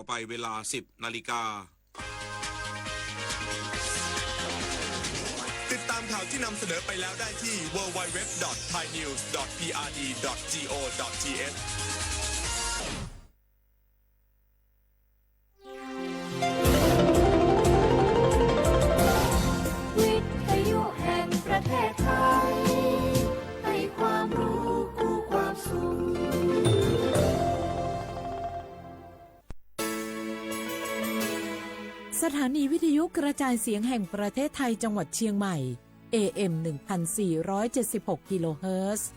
ไปเวลา สิบนาฬิกา ติดตามข่าวที่นำเสนอไปแล้วได้ที่ ดับเบิลยู ดับเบิลยู ดับเบิลยู ดอท ไทยนิวส์ ดอท พีอาร์ดี ดอท จี โอ ดอท ที เอช วิทยุแห่งประเทศไทย ให้ความรู้คู่ความสุข สถานีวิทยุกระจายเสียงแห่งประเทศไทยจังหวัดเชียงใหม่ เอ เอ็ม หนึ่งพันสี่ร้อยเจ็ดสิบหก กิโลเฮิรตซ์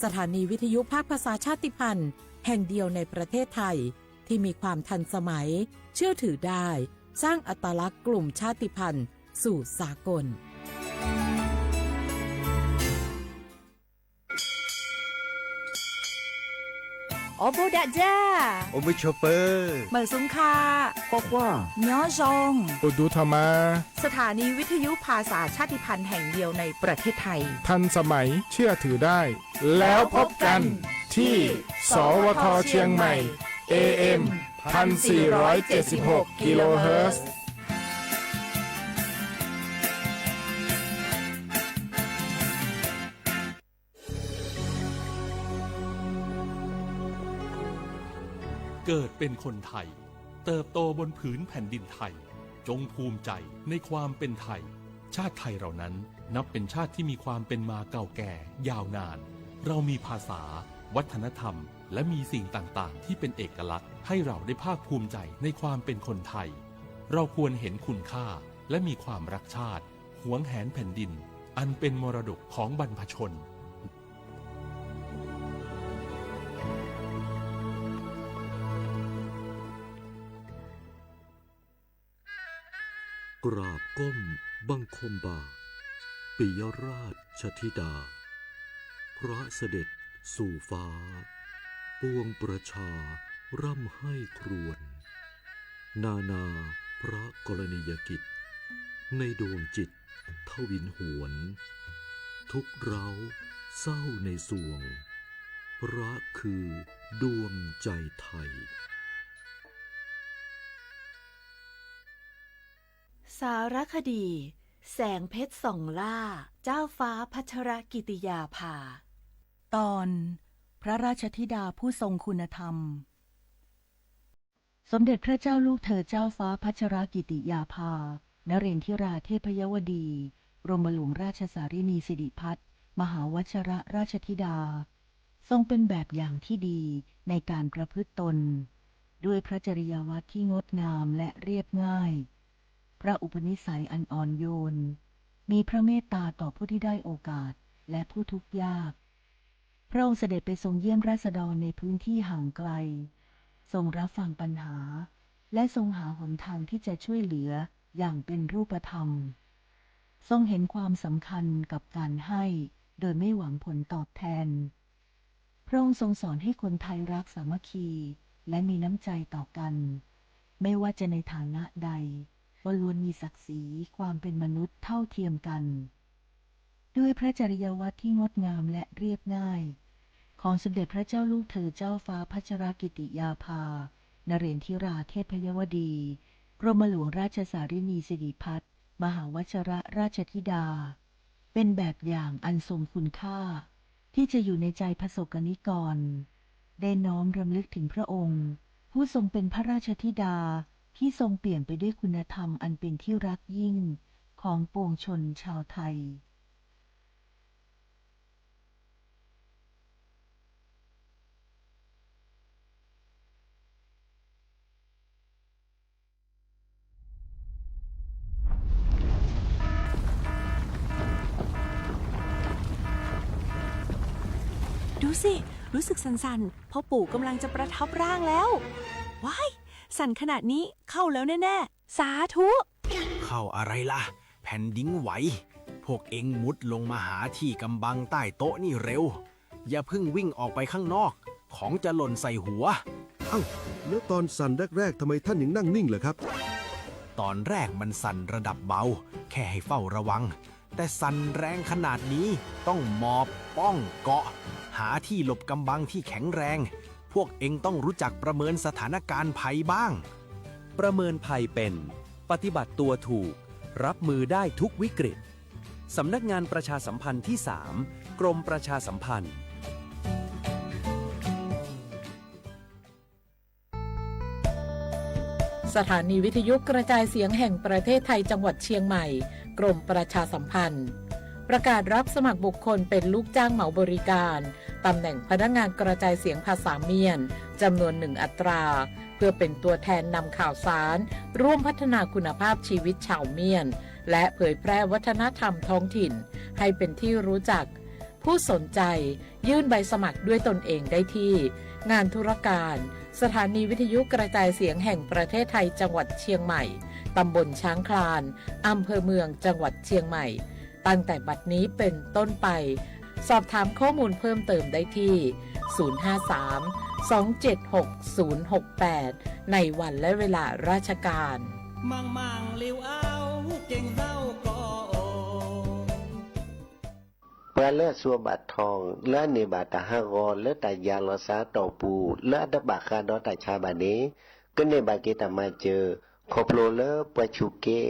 สถานีวิทยุภาคภาษาชาติพันธุ์แห่งเดียวในประเทศไทย ที่มีความทันสมัย เชื่อถือได้ สร้างอัตลักษณ์กลุ่มชาติพันธุ์สู่สากล အိၣ်ဘူးဒးဒၣ်, အိၣ်မုာ်ဆိးပၢၤ, မုာ်ဆူၣ်ခါ, ကွၢ်ကွၢ်, ညီယီၣ်, အိၣ်ဒူထီၣ်မး, สถานีวิทยุภาษาชาติพันธุ์แห่งเดียวในประเทศไทย ทันสมัย เชื่อถือได้ แล้วพบกันที่ สวท เชียงใหม่ เอ เอ็ม พันสี่ร้อยเจ็ดสิบหก กิโลเฮิรตซ์ เกิดเป็นคนไทย เติบโตบนผืนแผ่นดินไทย จงภูมิใจในความเป็นไทย ชาติไทยเรานั้นนับเป็นชาติที่มีความเป็นมาเก่าแก่ยาวนาน เรามีภาษา วัฒนธรรม และมีสิ่งต่างๆ ที่เป็นเอกลักษณ์ ให้เราได้ภาคภูมิใจในความเป็นคนไทย เราควรเห็นคุณค่า และมีความรักชาติ หวงแหนแผ่นดิน อันเป็นมรดกของบรรพชน กราบก้มบังคมบาท ปิยราชธิดา พระเสด็จสู่ฟ้า ปวงประชาร่ำไห้ครวญ นานาพระกรณียกิจ ในดวงจิตทวินหวน ทุกข์ร้าวเศร้าในสวง พระคือดวงใจไทย สารคดี แสงเพชรส่องล่า เจ้าฟ้าพัชรกิติยาภา ตอน พระราชธิดาผู้ทรงคุณธรรม สมเด็จพระเจ้าลูกเธอเจ้าฟ้าพัชรกิติยาภา นเรนทิราเทพยวดี กรมหลวงราชสารินีสิริพัฒน์ มหาวชรราชธิดา ทรงเป็นแบบอย่างที่ดีในการประพฤติตน ด้วยพระจริยาวัตรที่งดงามและเรียบง่าย พระอุปนิสัยอันอ่อนโยน มีพระเมตตาต่อผู้ที่ด้อยโอกาสและผู้ทุกข์ยาก พระองค์เสด็จไปทรงเยี่ยมราษฎรในพื้นที่ห่างไกล ทรงรับฟังปัญหา และทรงหาหนทางที่จะช่วยเหลืออย่างเป็นรูปธรรม ทรงเห็นความสำคัญกับการให้โดยไม่หวังผลตอบแทน พระองค์ทรงสอนให้คนไทยรักสามัคคีและมีน้ำใจต่อกัน ไม่ว่าจะในฐานะใด ก็ล้วนมีศักดิ์ศรีความเป็นมนุษย์เท่าเทียมกัน ด้วยพระจริยาวัตรที่งดงามและเรียบง่าย ของสมเด็จพระเจ้าลูกเธอเจ้าฟ้าพัชรกิติยาภา นเรนทิราเทพยวดี กรมหลวงราชสารินีสิริพัฒน์ มหาวชรราชธิดา เป็นแบบอย่างอันทรงคุณค่า ที่จะอยู่ในใจประสบกนิกร ได้น้อมรำลึกถึงพระองค์ ผู้ทรงเป็นพระราชธิดาที่ทรงเปี่ยมไปด้วยคุณธรรมอันเป็นที่รักยิ่งของปวงชนชาวไทย ดูสิ รู้สึกสั่นๆ พ่อปู่กำลังจะประทับร่างแล้ว ว้าย สั่นขนาดนี้เข้าแล้วแน่ๆ สาธุ เข้าอะไรล่ะ แผ่นดินไหว พวกเอ็งมุดลงมาหาที่กำบังใต้โต๊ะนี่เร็ว อย่าเพิ่งวิ่งออกไปข้างนอก ของจะหล่นใส่หัว อ้าว แล้วตอนสั่นแรกๆ ทำไมท่านยังนั่งนิ่งล่ะครับ ตอนแรกมันสั่นระดับเบา แค่ให้เฝ้าระวัง แต่สั่นแรงขนาดนี้ ต้องหมอบ ป้อง เกาะ หาที่หลบกำบังที่แข็งแรง พวกเอ็งต้องรู้จักประเมินสถานการณ์ภัยบ้าง ประเมินภัยเป็น ปฏิบัติตัวถูก รับมือได้ทุกวิกฤต สำนักงานประชาสัมพันธ์ที่สาม กรมประชาสัมพันธ์ สถานีวิทยุกระจายเสียงแห่งประเทศไทยจังหวัดเชียงใหม่ กรมประชาสัมพันธ์ ประกาศรับสมัครบุคคลเป็นลูกจ้างเหมาบริการ ตำแหน่งพนักงานกระจายเสียงภาษาเมียน จำนวนหนึ่งอัตรา เพื่อเป็นตัวแทนนำข่าวสาร ร่วมพัฒนาคุณภาพชีวิตชาวเมียน และเผยแพร่วัฒนธรรมท้องถิ่น ให้เป็นที่รู้จัก ผู้สนใจยื่นใบสมัครด้วยตนเองได้ที่ งานธุรการ สถานีวิทยุกระจายเสียงแห่งประเทศไทยจังหวัดเชียงใหม่ ตำบลช้างคลาน อำเภอเมืองจังหวัดเชียงใหม่ ตั้งแต่บัดนี้เป็นต้นไป สอบถามข้อมูลเพิ่มเติมได้ที่ ศูนย์ห้าสาม สองเจ็ดหก ศูนย์หกแปด ในวันและเวลาราชการ မ့ၢ်မ့ၢ်လဵဝ်အဝ်က့ၤသဝ်ကီးအိၣ် ပှၤလၢအစူးအဘၣ်ထီၣ် လၢအန့ၢ်ဘၣ်တၢ်ဟးဂီၤလၢတၢ်ယၤလီၤစးအတီၢ်ပူၤ လၢအတဘၣ်ဃးဒီးတၢ်ဆါဘၣ်န့ၣ် ကန့ၢ်ဘၣ်က့ၤတၢ်မၤစၢၤ ခီဖျိလၢပှၤဆူးက့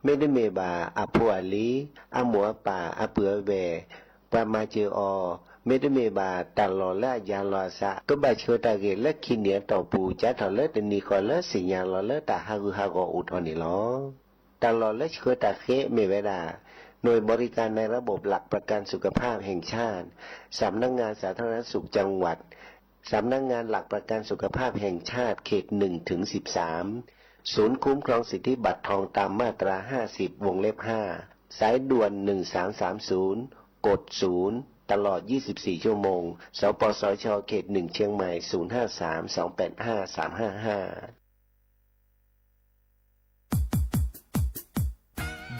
မ့တမ့ၢ်ဘၣ်အဖိအလံၤ အမိၢ်အပၢ် အပုၢ်အဝဲၢ် ပှၤမၤစၢၤအီၤ မ့တမ့ၢ်ဘၣ်တၢ်လီၢ်လၢအယၤလီၤအစး ကဘၣ်ဆှၢတၢ်ဂ့ၢ်လၢခံနံၣ်အတီၢ်ပူၤ စးထီၣ်လၢတနံၤဃီလၢစံၣ်ညီၣ်လီၤလၢတၢ်ဟးဂူာ်ဟးဂီၤအိၣ်ထီၣ်န့ၣ်လီၤ. တၢ်လီၢ်လၢဆှၢတၢ်ဃ့မ့ၢ်ဝဲဒၣ် หน่วยบริการในระบบหลักประกันสุขภาพแห่งชาติ สำนักงานสาธารณสุขจังหวัด สำนักงานหลักประกันสุขภาพแห่งชาติเขตหนึ่งถึงสิบสาม ศูนย์คุ้มครองสิทธิบัตรทองตามมาตราห้าสิบ วงเล็บห้า สายด่วนหนึ่งสามสามศูนย์ กดศูนย์ ตลอดยี่สิบสี่ชั่วโมง สปสช เขตหนึ่งเชียงใหม่ ศูนย์ห้าสาม สองแปดห้า สามห้าห้า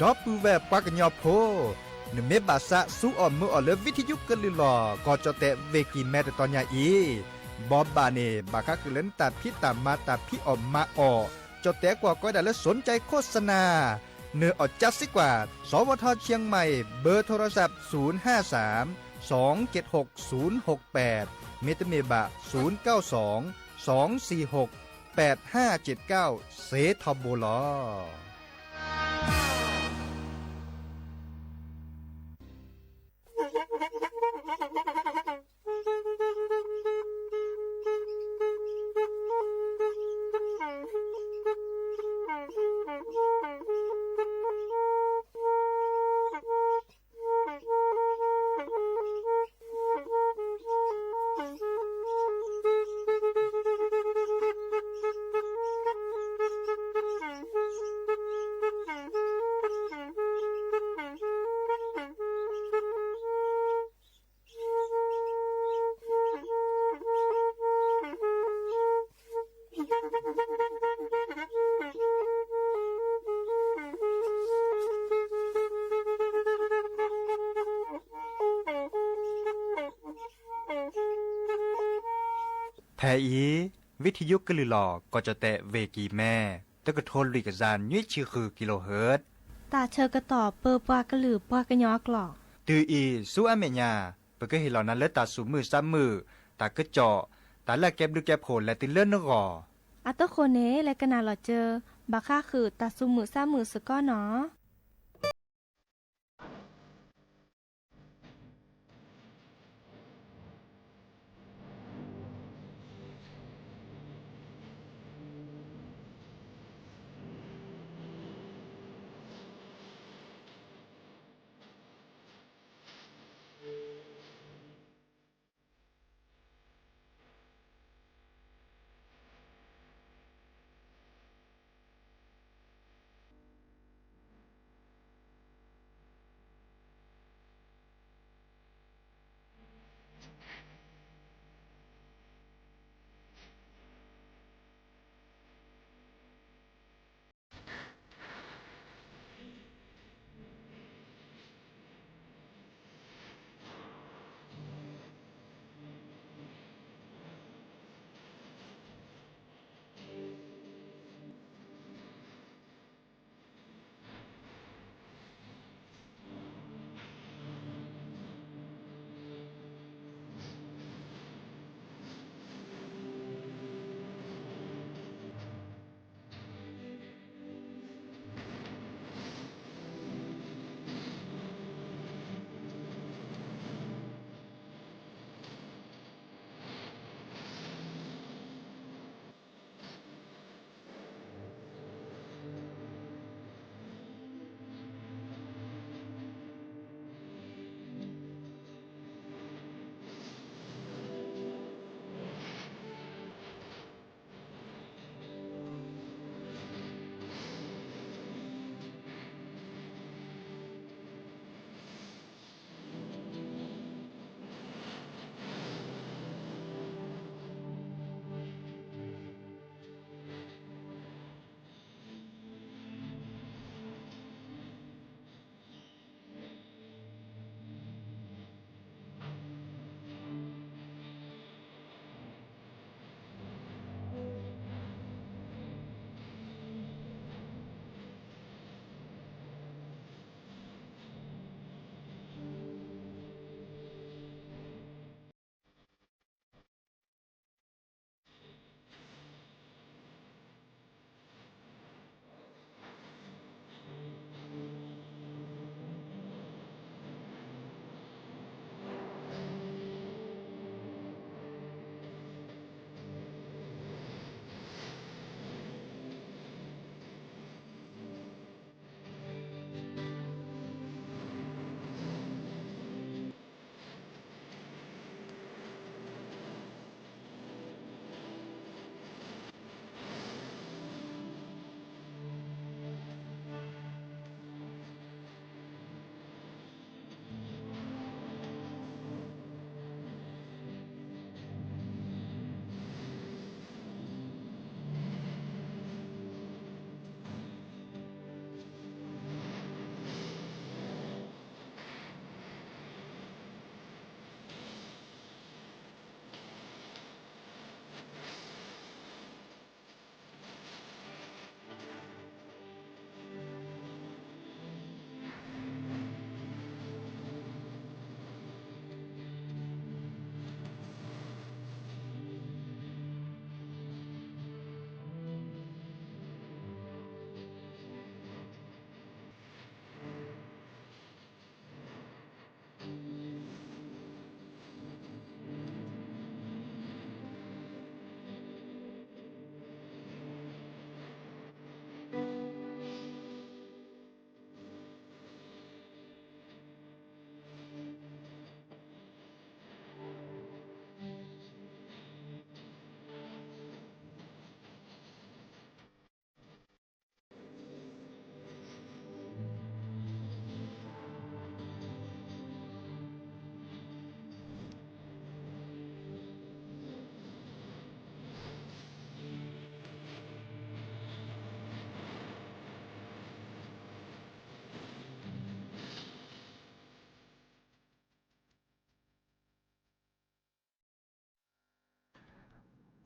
ဒီပုၢ်ဝဲၢ်ပှၤကညီဖိ, နမ့ၢ်ဘၣ်သးစူအီၣ်မုာ်အီၣ်လၢ ဝံထယုကလုၢ်လီၤ ကီၢ်ကၠီၣ်တဲၣ်ဝ့ၢ်ကံၢ်မဲတတီၤညါအံၤ, ဘီဘၣ်န့ၣ် ဘၣ်ဃးဃုာ်လၢနတၢ်ဖံးတၢ်မၤတၢ်ဖံးအီၣ်မၤအီၣ်, ကၠီၣ်တဲၣ်ကွၢ်ကီဒၣ်လၢ สนใจโฆษณา နအီၣ်ကၠါစ့ကွၢ် สวท.เชียงใหม่ เบอร์โทรศัพท์ ศูนย์ห้าสาม สองเจ็ดหก ศูนย์หกแปด မ့တမ့ၢ်ဘၣ် ศูนย์เก้าสอง สองสี่หก แปดห้าเจ็ดเก้า စ့ထီဘိလီၤ. ဖဲအံၤ ဝံထယုကလုၢ်လီၤ ကီၢ်ကၠီၣ်တဲၣ်ဝ့ၢ်ကံၢ်မဲ တကထိလွံၢ်ကယၤနွံဆံဃု ကံလိဟၢၣ် တၢ်ဆၢကတီၢ်ပၢပှၤကလုာ်ပှၤကညီအကျိာ်, တုၤအံၤဆူအမဲာ်ညါ ပကဟ့ၣ်လီၤနၤလၢတၢ်သူၣ်မုာ်သးမုာ် တၢ်ကစီၣ် တၢ်လၢအကဲဘျုးကဲဖှိၣ်လဲၤတုၤလၢနဂီၢ်. အတဃိန့ၣ် လဲၤကနၣ်လီၤစၢၤ ဘၣ်ဃးဃုာ်တၢ်သူၣ်မုာ်သးမုာ်စ့ၢ်ကီးနီၤ.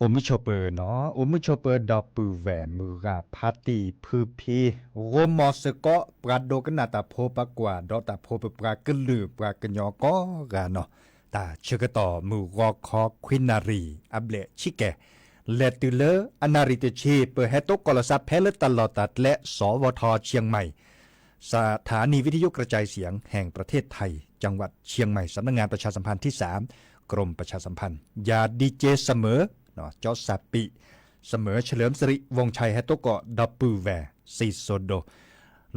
အိၣ်မုာ်ဆိးပၢၤနီၤ, အိၣ်မုာ်ဆိးပၢၤဒီပုၢ်ဝဲၢ်မုၢ်ဂၤဖါတံၢ်ဖုဖံ, ဂီၤမီၤစ့ၢ်ကီး ပှၤဒိကနၣ်တၢ်ဖိ ပှၤကွၢ်ဒီးတၢ်ဖိပပှၤကလုာ်ပှၤကညီကိးဂၤနီၤ, တၢ်ဆၢကတီၢ်မုၢ်ဂီၤခီခွံနၣ်ရံၣ်အဘျဲၣ်ဆံကဲၣ်, လဲၤတုၤလၢအနၣ်ရံၣ်တဆံ ပဟဲတိကိးလီၤသးဖဲလၢတၢ်လီၢ်တၢ်ကျဲ สวท.เชียงใหม่ สถานีวิทยุกระจายเสียงแห่งประเทศไทย จังหวัดเชียงใหม่ สำนักงานประชาสัมพันธ์ที่สาม กรมประชาสัมพันธ์ ยาดีเจเสมอ เจาะสปี เสมอ เฉลิมสิริวงศ์ชัย ဟဲတိကိးဒီပုၢ်ဝဲၢ် စံၣ်စိၤဒိၣ်,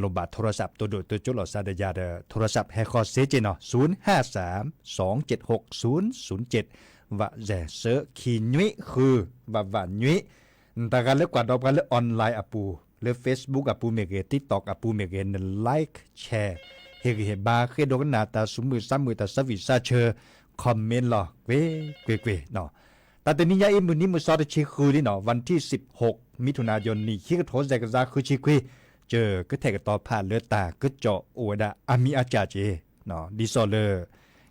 လိၣ်ဘၣ် โทรศัพท์ တိၢ်ဒိၣ်တိၢ်ကၠိလိာ်သးဒီးယၤဒီး โทรศัพท์ ဟဲဃီၤစ့ၢ်ကီးနီၤ, ศูนย์ห้าสาม สองเจ็ดหก ศูนย์ศูนย์เจ็ด ဝးစဲး ဆၢခံနွံဃု ဝးဝးနွံ, တဂၤလၢကွၢ်ဒီးပှၤလၢ online အပူၤ, လၢ Facebook အပူၤမ့ၢ်ဂ့ၤ, TikTok အပူၤမ့ၢ်ဂ့ၤ, န like share ဟ့ၣ်ဂံၢ်ဟ့ၣ်ဘါ ဃ့ဒိကနၣ်တၢ်သူၣ်မုာ်သးမုာ် တၢ်ဆၢဝံၣ်စၢ်ဆၢ comment လီၤ ကွ့ၢ်ကွ့ၢ်ကွ့ၢ်နီၤ. တၢ်တနံၤညါအံၤ မုၢ်နံၤမုၢ်သီတဆံဃုလံနီၤ, วันที่สิบหก มิถุนายน နံၣ်ခံကထိ စဲးကစၢ်ဃုဆံခွံ, ကၢကထဲးကတီၤဖးလၢတၢ်ကစီၣ်အိၣ်ဝဲဒၣ်အါမံၤအါစှၤက့ၤ, ဒ်သိးလၢ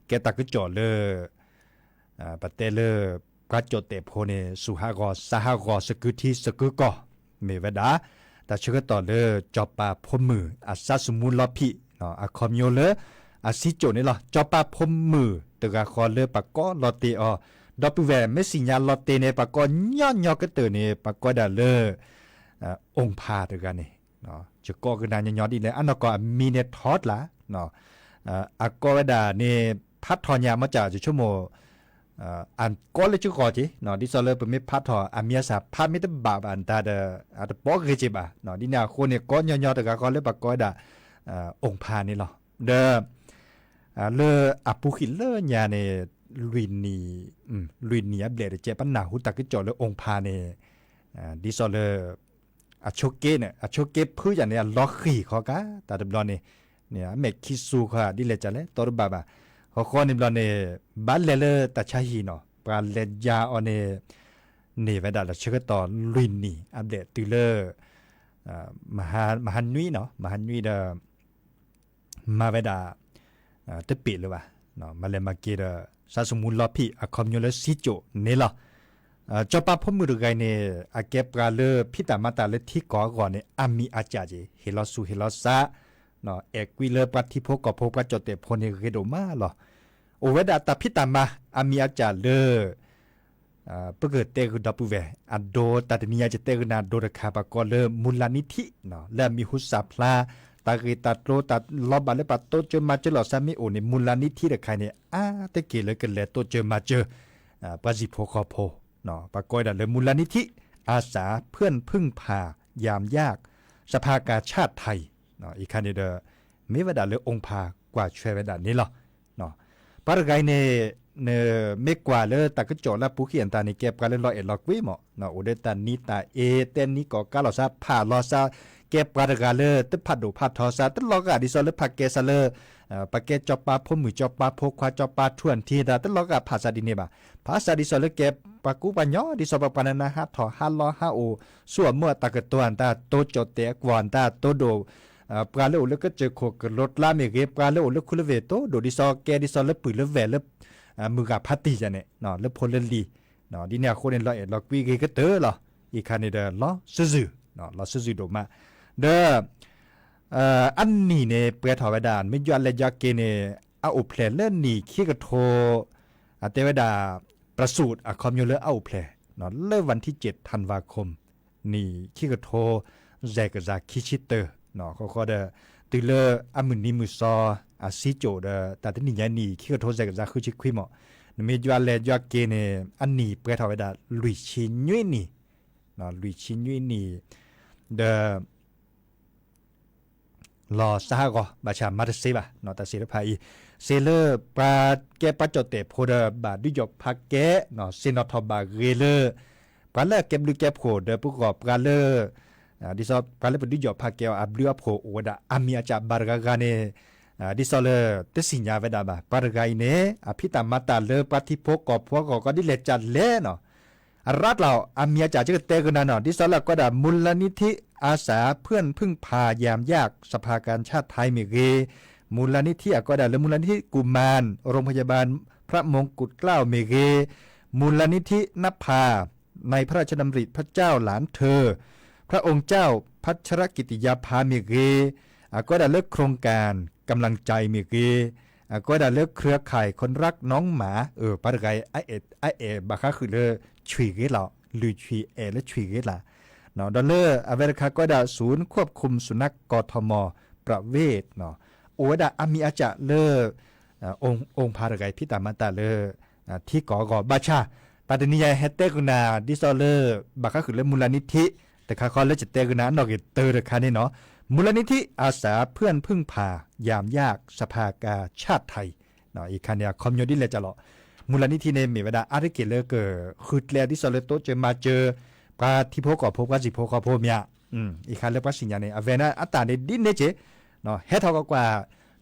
ကဲတၢ်ကစီၣ်လၢ ပတဲလၢ ပှၤကၠီၣ်တဲာ်ဖိန့ၣ် စူၤဟးဂီၤ စးဟးဂီၤ သကုၤထံသကုၤကီၢ်, မ့ၢ်ဝဲဒၣ် တၢ်ဆၢကတီၢ်လၢ စီၤပၤဖိမုၣ် အသးသမူလီၤဖံး အခီပညီလၢ အစံကၠိၣ်န့ၣ်လီၤ. စီၤပၤဖိမုၣ်တဂၤဃီလၢပှၤကိးလီၤတ့ၢ်အီၤ, ဒီပုၢ်ဝဲၢ်မ့ၢ်သ့ၣ်ညါလီၤတ့ၢ်န့ၣ် ပှၤကိးညီညီကတၢၢ်န့ၣ် ပှၤကိးဝဲဒၣ်လၢ အိၣ်ဖးတဂၤန့ၣ် ယကိးကနၣ်ညီညီဒ်လဲၣ် အနီၢ်ကီၢ်အမံၤန့ၣ်ထီတၢ်, အကိးဝဲဒၣ်န့ၣ် ဖးထီၣ်ညါမ့ၢ်ကၢ် ယဆိကမိၣ် အကိးလၢကဂီၤက့ၤ, ဒ်သိးလၢပမ့ၢ်ဖးထီၣ် အမံၤအသၣ်ဖးမ့ၢ်တဘၣ်ဘၣ်အတၢ်ဒီး အတပိာ်ဂ့ၤက့ၤဘၣ်, ဒ်န့ၣ်အဃိန့ၣ် ကိးညီညီတဂၤဃီလၢပှၤကိးဝဲဒၣ် အိၣ်ဖးန့ၣ်လီၤ. ဒီး လၢအပူၤကွံာ်လၢညါန့ၣ် လွံၢ်နံၣ် လွံၢ်နံၣ်အဘျဲၣ်တကဲ ပနၢ်ဟူတၢ်ကစီၣ်လၢအိၣ်ဖးန့ၣ် ဒ်သိးလၢ အဆိက့န့ၣ် အဆိက့ဖုယၤန့ၣ် အလီၤဃံၤဃီကါ တၢ်တဘျီန့ၣ် အမဲာ်ခံဆူဃီ ဒ်လဲၣ်ကလဲၣ် တီတဘၣ်ဘၣ်. ဃီဃီန့ၣ်ဘျီန့ၣ် ဘၣ်လဲၤလၢတၢ်ဆါဟံၣ်နီၤ ပှၤလဲၤယါအီၤန့ၣ် န့ၢ်ဝဲဒၣ်လၢဆၢကတီၢ်လွံၢ်နံၣ်အဘျဲၣ်တုၤလၢ မဟါနွံနီၤ မဟါနွံဒီး မၤဝဲဒၣ် တပ့ၢ်လၢၤဘၣ်, မၤလဲၤမၤက့ၤဒီး သးသမူလီၤဖံး အခီပညီလၢစံကၠိၣ်န့ၣ်လီၤ. စီၤပၤဖိမုၣ်တဂၤအံၤန့ၣ် အကဲပှၤလၢဖံးတၢ်မၤတၢ်လၢထံကီၢ်အဂီၢ်န့ၣ် အါမံၤအါစှၤက့ၤ ဟ့ၣ်လီၤသူၣ်ဟ့ၣ်လီၤသး အဲၣ်ကွံလၢပှၤထံဖိကီၢ်ဖိ ပှၤကၠီၣ်တဲာ်ဖိန့ၣ် ဂ့ၤဒိၣ်မးလီၤ. အိၣ်ဝဲဒၣ်တၢ်ဖံးတၢ်မၤ အါမံၤအါစှၤလၢ ပကတဲဂုာ်ဒီပုၢ်ဝဲၢ် အဒိ တၢ်တနံၤညါယတဲဂုာ်နၤဒိတခါ ပှၤကိးလၢ มูลนิธิ လၢအမံၤဟူသၣ်ဖျါ တၢ်ဂ့ၢ်တၢ်ကျိၤ တၢ်လီၤဘၣ်လၢပှၤတိစၢၤမၤစၢၤလိာ်သးမ့ၢ်အိၣ်န့ၣ် มูลนิธิ တခါန့ၣ် အါတက့ၢ်လၢကလဲၤတိစၢၤမၤစၢၤ ပှၤဟံၣ်ဖိဃီဖိ ပှၤကိးဝဲဒၣ်လၢ มูลนิธิ อาสาเพื่อนพึ่งพายามยาก สภากาชาดไทย အံၤခါန့ၣ်ဒီး မ့ၢ်ဝဲဒၣ်လၢအိၣ်ဖးကွၢ်ဆွဲဝဲဒၣ်န့ၣ်လီၤ. ပှၤတဂၤအံၤန့ၣ် မ့ၢ်ကွၢ်လၢတၢ်ကစီၣ်လၢအပူၤကွံာ်အတၢ်န့ၣ် ကဲပှၤလၢလီၤအဲၣ်လီၤကွံမး, အိၣ်ဒီးတၢ်နံၤတၢ်အ့ တဲနံၤကီၢ်ကါလိာ်သး ဖးလိာ်သး, ကဲပှၤတဂၤလၢတဖးဒိၣ်ဖးထီသး တလီၤဂာ်ဒ်သိးလၢဖးကဲသးလၢ ပကဲစီၤပၤဖိမုၣ် စီၤပၤဖိခွါ စီၤပၤထူအထံတၢ် တလီၤဂာ်ဖးသးဒ်န့ၣ်ဘၣ်. ဖးသးဒ်သိးလၢကဲပှၤကူပှၤညီ ဒ်သိးပပှၤနၤနၤဟးထီၣ်ဟးလီၤဟးအိၣ် ဆူအမုၢ်အတၢ်ကတိၤအတၢ် တိစၢၤတဲာ်အကွီၢ်အတၢ် တိဒိၣ် ပှၤလၢအိၣ်လၢကစၢၢ်ခိၣ်ကလိကျါမ့ၢ်ဂ့ၤ ပှၤလၢအိၣ်လၢခူလၢဝ့ၢ် တိဒိၣ်ဒ်သိး ကဲဒ်သိးလၢပုၢ်လၢဝဲၢ်လၢ မုၢ်ဂၤဖါတံၢ်ယၤန့ၣ် လၢဖိလၢလံၤ ဒ်န့ၣ်အဃိန့ၣ် လီၤအဲၣ်လီၤကွံဂ့ၤကတၢၢ်လီၤ. အံၤခါန့ၣ်ဒီး လီၤစုၣ်စုၣ် လီၤစုၣ်စုၣ်ဒိၣ်မး ဒီး အနံၣ်န့ၣ် ပှဲၤထီၣ်ဝဲဒၣ် မ့ၢ်ယွၤလဲၤယွၤက့ၤန့ၣ် အအိၣ်ဖျဲၣ်လၢနံၣ်ခံကထိ အတဲဝဲဒၣ် ประสูติ အခီပညီလၢအအိၣ်ဖျဲၣ် လၢ วันที่เจ็ดธันวาคม နံၣ်ခံကထိ စဲးကစၢ်ခံဆံတၢ ဃီဃီဒီး တုၤလၢအမုၢ်နံၤမုၢ်သီ အစံကၠိၣ်ဒီး တၢ်တနံၣ်ညါနံၣ်ခံကထိ စဲးကစၢ်ဃုဆံခွံမး နမ့ၢ်ယွၤလဲၤယွၤက့ၤန့ၣ် အနံၣ်ပှဲၤထီၣ်ဝဲဒၣ် လွံၢ်ဆံနွံနံၣ် လွံၢ်ဆံနွံနံၣ် ဒီး လီၤစါဟးဂီၤ ဘၣ်ဆၣ်မၤတသ့ဘၣ် တၢ်စံးတဖၣ်အံၤ စ့လၢပှၤကဲပှၤကၠီၣ်တဲာ်ဖိဒီး ဘၣ်ဒုးယိာ်ဖးကဲ စ့နီၣ်ထီၣ်ဘၣ်ဂ့ၤလၢ ပှၤလၢအကဲဘျုးကဲဖှိၣ်ဒီးပဂီၢ်ပှၤလၢ ဒ်သိးပှၤလၢပဒုးယိာ်ဖးကဲအီၤ အဘျုးအဖှိၣ်အိၣ်ဝဲဒၣ်အါမံၤအါစှၤဘၣ်တဂၤဂၤန့ၣ် ဒ်သိးလၢတသ့ၣ်ညါဝဲဒၣ်ဘၣ် ပှၤတဂၤအံၤန့ၣ် အဖံးတၢ်မၤတၢ်လၢပှၤထံဖိကီၢ်ဖိအဂီၢ်ကီးဒ်လဲၣ်ကလဲၣ်နီၤ အရးတၢ်အီၤ အမံၤအစှၤကတဲကနၤနီၤ ဒ်သိးလၢအကိးဒၣ် มูลนิธิ อาสาเพื่อนพึ่งพายามยาก สภากาชาดไทย မ့ၢ်ဂ့ၤ, มูลนิธิ အကိးဒၣ်လၢ มูลนิธิกุมาร โรงพยาบาลพระมงกุฎเกล้า မ့ၢ်ဂ့ၤ, มูลนิธินภา ในพระราชดำริพระเจ้าหลานเธอ พระองค์เจ้าพัชรกิติยาภา မ့ၢ်ဂ့ၤ, အကွဲးဒၣ်လၢ โครงการกำลังใจ မ့ၢ်ဂ့ၤ, အကွဲးဒၣ်လၢ เครือข่ายคนรักน้องหมา အၢ ပှၤတဂၤအံၤ အအဲၣ်ဘၣ်ဃးဃုာ်လၢ ဆွံၣ်ဂ့ၤလီၤ, လုၢ်ဆွံၣ်အဲၣ်လၢဆွံၣ်ဂ့ၤလီၤ. ဒီးလၢအဝဲတခါကွဲးဒၣ် ศูนย์ควบคุมสุนัขกทม ประเวศ အိၣ်ဝဲဒၣ်အါမံၤအါကၢ်လၢ องค์พา တဂၤအံၤ ဖံးတၢ်မၤတၢ်လၢ ထံကီၢ်အဂီၢ် ဘၣ်ဆၣ် တၢ်တနံၤညါအံၤ ဟဲတဲကနၣ် ဒ်သိးလၢ ဘၣ်ဃးဃုာ်လၢ มูลนิธิ တခါဃီလၢ ယတဲကနၣ်အနီၣ်ဂ့ၤတၢ်တခါန့ၣ်နီၤ, มูลนิธิอาสาเพื่อนพึ่งพายามยากสภากาชาดไทย အံၤခါန့ၣ် အခီပညီဒ်လဲၣ်ကလီၤ. มูลนิธิ န့ၣ် မ့ၢ်ဝဲဒၣ်အါတက့ၢ်လၢကဃုကျဲဒ်သိးလၢ တိစၢၤမၤစၢၤ ပှၤထံဖိကီၢ်ဖိ ပှၤစံၣ်ဖိဃီဖိမ့ၢ်ဧါ. အံၤခါလၢပှၤစံၣ်ညါန့ၣ် အဝဲန့ၣ်အတၢ်န့ၣ်ဒ်န့ၣ်က့ၢ် ဟဲထီၣ်ကကွၢ်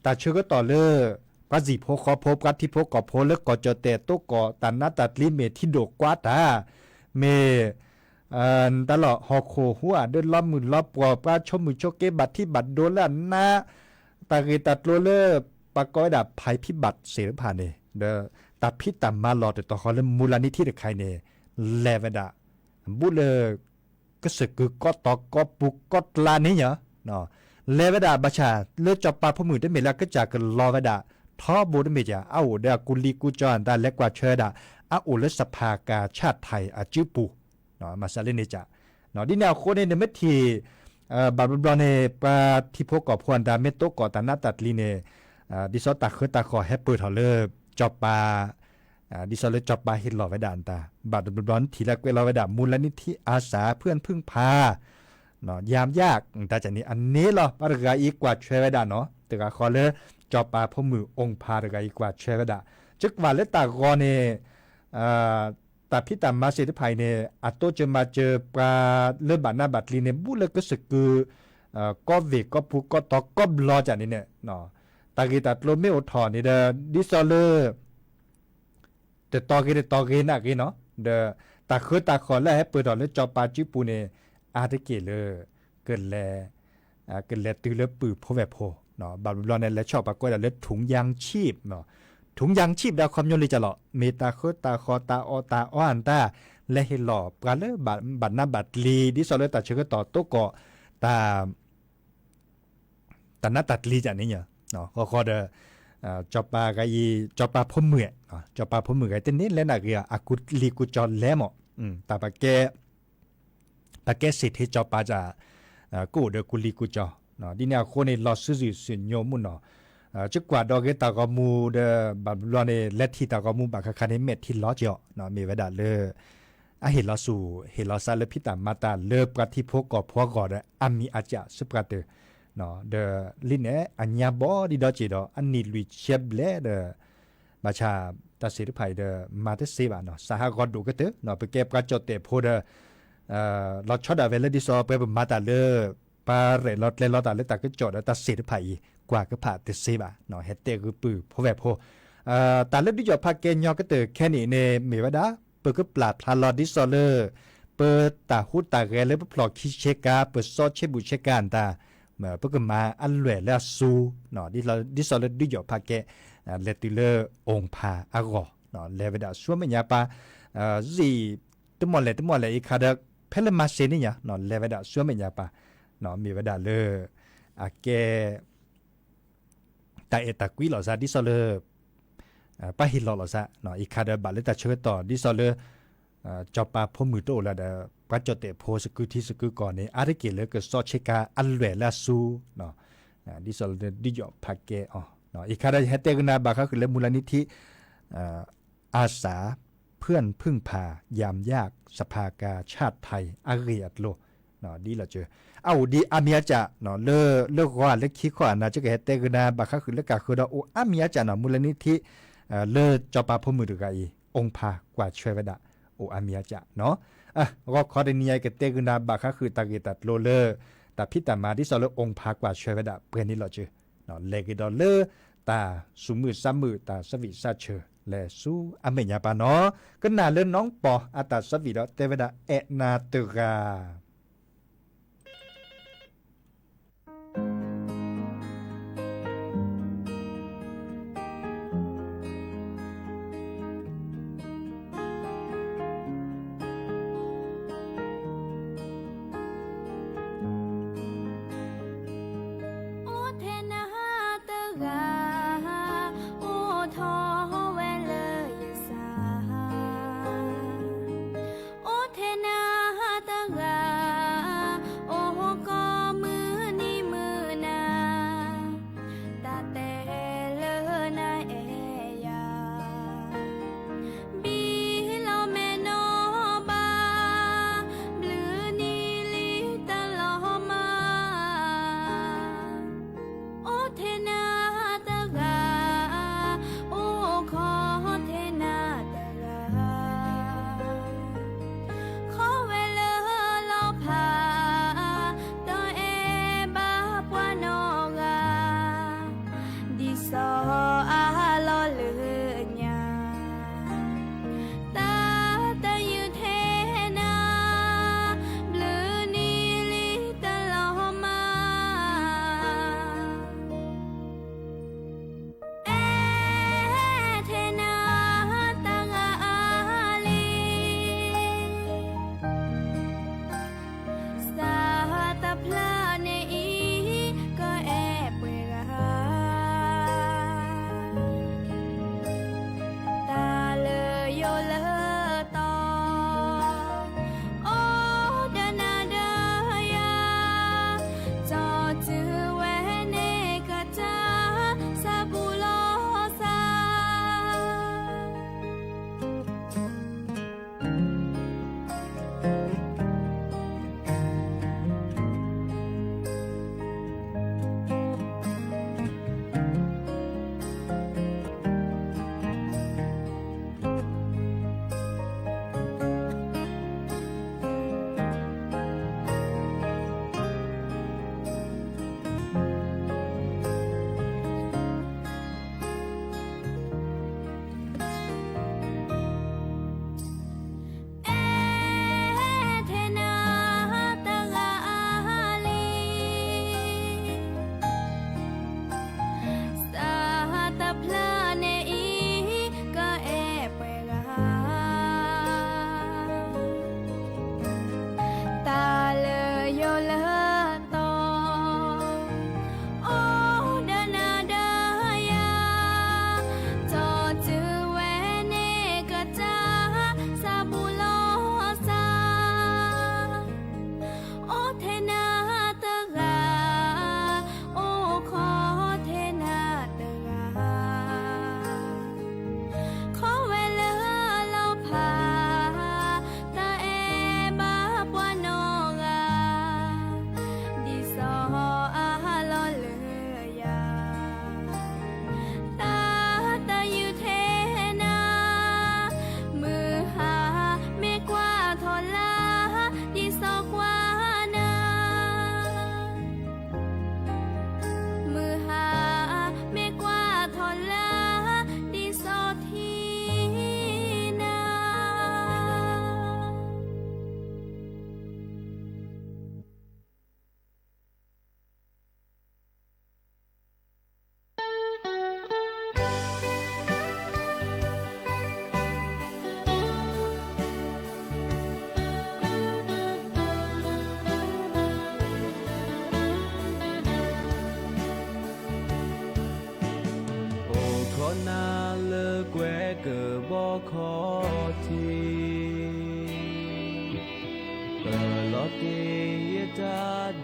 တၢ်ဆၢကတီၢ်လၢ ပှၤစံၣ်ဖိဃီဖိ ပှၤထံဖိကီၢ်ဖိလၢကီၢ်ကၠီၣ်တဲၣ်တိကီၢ် တၢ်နးတၢ်ကျံမ့ၢ်ထံဒိၣ်ကွါတၢ် မ့ၢ် တၢ်လီၢ်ဟီၣ်ခိၣ်ဟူးအဒၢလီမုၢ်လီပှီၢ် ပှၤဆိမုၢ်ဆိက့ဘၣ်ထံဘၣ်ဒိလၢအနါ တၢ်ဂ့ၢ်တၢ်ကျိၤလၢ ပှၤကိးဝဲဒၣ် ภัยพิบัติ သ့ၣ်တဖၣ်န့ၣ် ဒီးတၢ်ဖံးတၢ်မၤလီၢ်တတီၤဃီလၢ มูลนิธิ တခါအံၤန့ၣ် လဲၤဝဲဒၣ် ဘူးလၢ ကစၢၢ်ကုၢ်ကီတီကီပူၤကီတလါန့ၣ်ညါ လဲၤဝဲဒၣ်ဘၣ်ဆၣ်လၢစီၤပၤဖိမုၣ်တမ့ၢ်လၢအကစၢ်ကလီၤဝဲဒၣ် ထီဘိတမ့ၢ်က အအိၣ်ဒီးအကူလံၤကူကၠီအတၢ်လဲၤကွၢ်ဆၢဝဲဒၣ် အအိၣ်လၢ สภากาชาดไทย အစုပူၤ မၤစၢၤလၢန့ၣ်က ဒ်န့ၣ်အဃိန့ၣ် နမ့ၢ်ထံၣ် ဘၣ်ဘျီဘျီန့ၣ် ပှၤထံဖိကီၢ်ဖိအတၢ်မ့ၢ်တိကီၢ်တၢ်နးတၢ်ကျံန့ၣ် ဒ်သိးတၢ်ဃၢတၢ်ဃီၤဟဲပၢၢ်ထီၣ်လၢ စီၤပၤ ဒ်သိးလၢစီၤပၤဟ့ၣ်လီၤဝဲဒၣ်အတၢ် ဘၣ်တဘျီဘျီနထံၣ်လၢကွဲးလီၤဝဲဒၣ် มูลนิธิอาสาเพื่อนพึ่งพายามยาก တၢ်န့ၣ်အန့ၣ်လီၤ ပှၤတဂၤအံၤကွၢ်ဆၢဝဲဒၣ်နီၤ တဂၤဃီလၢ စီၤပၤဖိမုၣ်အိၣ်ဖးတဂၤအံၤကွၢ်ဆၢဝဲဒၣ် ကကွၢ်လၢတၢ်ဂီၤန့ၣ် တၢ်ဖံးတၢ်မၤသ့ၣ်တဖၣ်အံၤန့ၣ် အတိစၢၤမၤစၢၤပှၤလၢဘၣ်နးဘၣ်ကျံန့ၣ် ဘူးလၢကစၢၢ်ကုၢ် ကီဝ့ၢ်ကီပူၤကီတီကီဘျီကန့ၣ်န့ၣ် တၢ်ဂ့ၢ်တၢ်ကျိၤမ့ၢ်အိၣ်ထီၣ်န့ၣ်ဒီး ဒ်သိးလၢ တတီၤဂ့ၤတတီၤဂ့ၤနးဂ့ၤနီၤ ဒီးတၢ်ဃၢတၢ်ဃီၤလၢအဟဲပၢၢ်ထီၣ်လၢစီၤပၤစုပူၤန့ၣ် အါတက့ၢ်လၢ ကလဲၤ ကလဲၤတုၤလၢပုၢ်ဖိဝဲၢ်ဖိ ဘၣ်ဘျီဘျီန့ၣ် လဲၤဆီၣ်ပှၤကွဲးဒၣ်လၢ ถุงยางชีพ ถุงยางชีพ ဒီးအခီပညီလံကလီၤ မ့ၢ်တၢ်ဃၢတၢ်ဃီၤတၢ်အီၣ်တၢ်အီအတၢ် လဲၤဟ့ၣ်လီၤပှၤလၢဘၣ်နးဘၣ်ကျံ ဒ်သိးလၢတၢ်ဆၢကတီၢ်တိကီၢ် တၢ် တၢ်နးတၢ်ကျံကန့ၣ် ဃီဃီဒီး စီၤပၤဂၤအံၤ စီၤပၤဖိမုၣ် စီၤပၤဖိမုၣ်ဂၤအံၤ တန့ၢ်လဲၤနးဂ့ၤ အကူလံၤကူကၠီလဲၤမး တၢ်ပကဲ ပကဲစ့ၢ်ထ့စီၤပၤက ကအိၣ်ဒီးကူလံၤကူကၠီ ဒ်န့ၣ်အဃိန့ၣ် လီၤစုဇုၣ်စုညိမုၢ်နီၤ ကကွၢ်ဒီးဂ့ၤတၢ်ဂီၤမူဒီး ဘၣ်ဘျီန့ၣ် လဲၤထံၣ်တၢ်ဂီၤမူဘၣ်ခါခါန့ၣ် မဲာ်ထံလီၤက့ၤအီၤ မ့ၢ်ဝဲဒၣ်လၢ အဟ့ၣ်လီၤဆူၣ် ဟ့ၣ်လီၤစးလၢဖံးတၢ်မၤတၢ်လၢပှၤထံဖိကီၢ်ဖိအဂီၢ်ဒီး အါမံၤအါကၢ်စ့ၢ်ကီးတၢၢ် ဒီးလံန့ၣ် အညါဘီဒံးဒီးက့ၤဒီး အနံၣ်လွံၢ်ဆံဘျဲၣ်ဒီး ဘၣ်ဆၣ် တၢ်စ့ၢ်တဖၣ်အံၤဒီး မၤတသ့ဘၣ်နီၤ စးဟးဂီၤဒိၣ်ကတၢၢ် ပကဲပှၤကၠီၣ်တဲၣ်ဖိဒီး လီၤဆီဒၣ်ဝဲလၢဒ်သိးပှဲၤပမၤတၢ်လၢ ပှၤရဲၣ်လီၤကျဲၤလီၤတၢ်လၢတၢ်ကစီၣ်ဒီးတၢ်စ့ၢ်တဖၣ်အံၤ ကွၢ်ကဖၣ်တသ့ဘၣ် ဟဲတဲဂုာ်ပုၢ်ဖိဝဲၢ်ဖိ တၢ်လၢဒုးယီၣ်ဖးကဲညီကတၢၢ်ခဲနံၣ်န့ၣ် မ့ၢ်ဝဲဒၣ် ပကပျၢ်ဖျါလီၤဒ်သိးလၢ ပတၢ်ဟူးတၢ်ဂဲၤလၢပဖျိၣ်ခံဆ့ကၤ ပစီဆ့ဘူးဆ့ကၤအတၢ် ပကမၤအလွဲၢ်လၢအစူၤ ဒ်သိးလၢဒုးယီၣ်ဖးကဲ လဲၤတုၤလၢအိၣ်ဖးအဂီၢ် လဲၤဝဲဒၣ်ဆူမဲာ်ညါပၢ် စံၣ် တမီၢ်လဲၣ်တမီၢ်လဲၣ်အံၤခါဒီး ဖဲလၢမၤစ့ၤန့ၣ်ညါ လဲၤဝဲဒၣ်ဆူမဲာ်ညါပၢ် မ့ၢ်ဝဲဒၣ်လၢ အကဲ တၢ်အဲၣ်တၢ်ကွံလိာ်သး ဒ်သိးလၢ ပှၤဟ့ၣ်လီၤလိာ်သး အံၤခါဒီးဘၣ်လၢတၢ်ဆၢကတီၢ် ဒ်သိးလၢ စီၤပၤဖိမုၣ်တအိၣ်လၢၤဒီး ပှၤကၠီၣ်တဲၣ်ဖိသကုၤထံသကုၤကီၢ်န့ၣ် အါတက့ၢ်လၢကစီဆ့ကၤအလွဲၢ်လၢအစူၤ ဒ်သိးလၢဒုးယီၣ်ဖးကဲအီၤ အံၤခါဒီးယဟဲတဲကနၣ်ဘၣ်ဃးဃုာ်လၢ มูลนิธิ อาสาเพื่อนพึ่งพายามยากสภากาชาดไทย အဂ့ၢ်အကျိၤ ဒ်လီၤစၢၤ အအိၣ်ဒ်အါမံၤအါကၢ် လၢ လၢဂီၤလၢခံခီအနၤ ကဟဲတဲကနၣ်ဘၣ်ဃးဃုာ်လၢကးဃၢဒီး အိၣ်အါမံၤအါကၢ်နီၤ มูลนิธิ လၢစီၤပၤဖိမုၣ်တဂၤအံၤ အိၣ်ဖးကွၢ်ဆၢဝဲဒၣ် အိၣ်အါမံၤအါကၢ်နီၤ ဂီၤခီတနံၤညါအံၤ ကတဲကနၣ်ဘၣ်ဃးဃုာ်တၢ်ဂ့ၢ်တၢ်ကျိၤလၢ တၢ်ဖံးတၢ်မၤဒ်သိးလၢအိၣ်ဖးကွၢ်ဆၢဝဲဒၣ် ပှဲၤန့ၣ်လီၤစၢၤ လဲၤက့ၤဒီးလၢ တၢ်သူၣ်မုာ်သးမုာ် တၢ်သးဝံၣ်သးဆၢ လဲၤဆူအမဲာ်ညါပၢ်နီၤ ကနၣ်လၢနီၢ်ပီၢ်အတၢ်သးဝံၣ်ဒီးတဲဝဲဒၣ်အဲၣ်နၤတဂၤ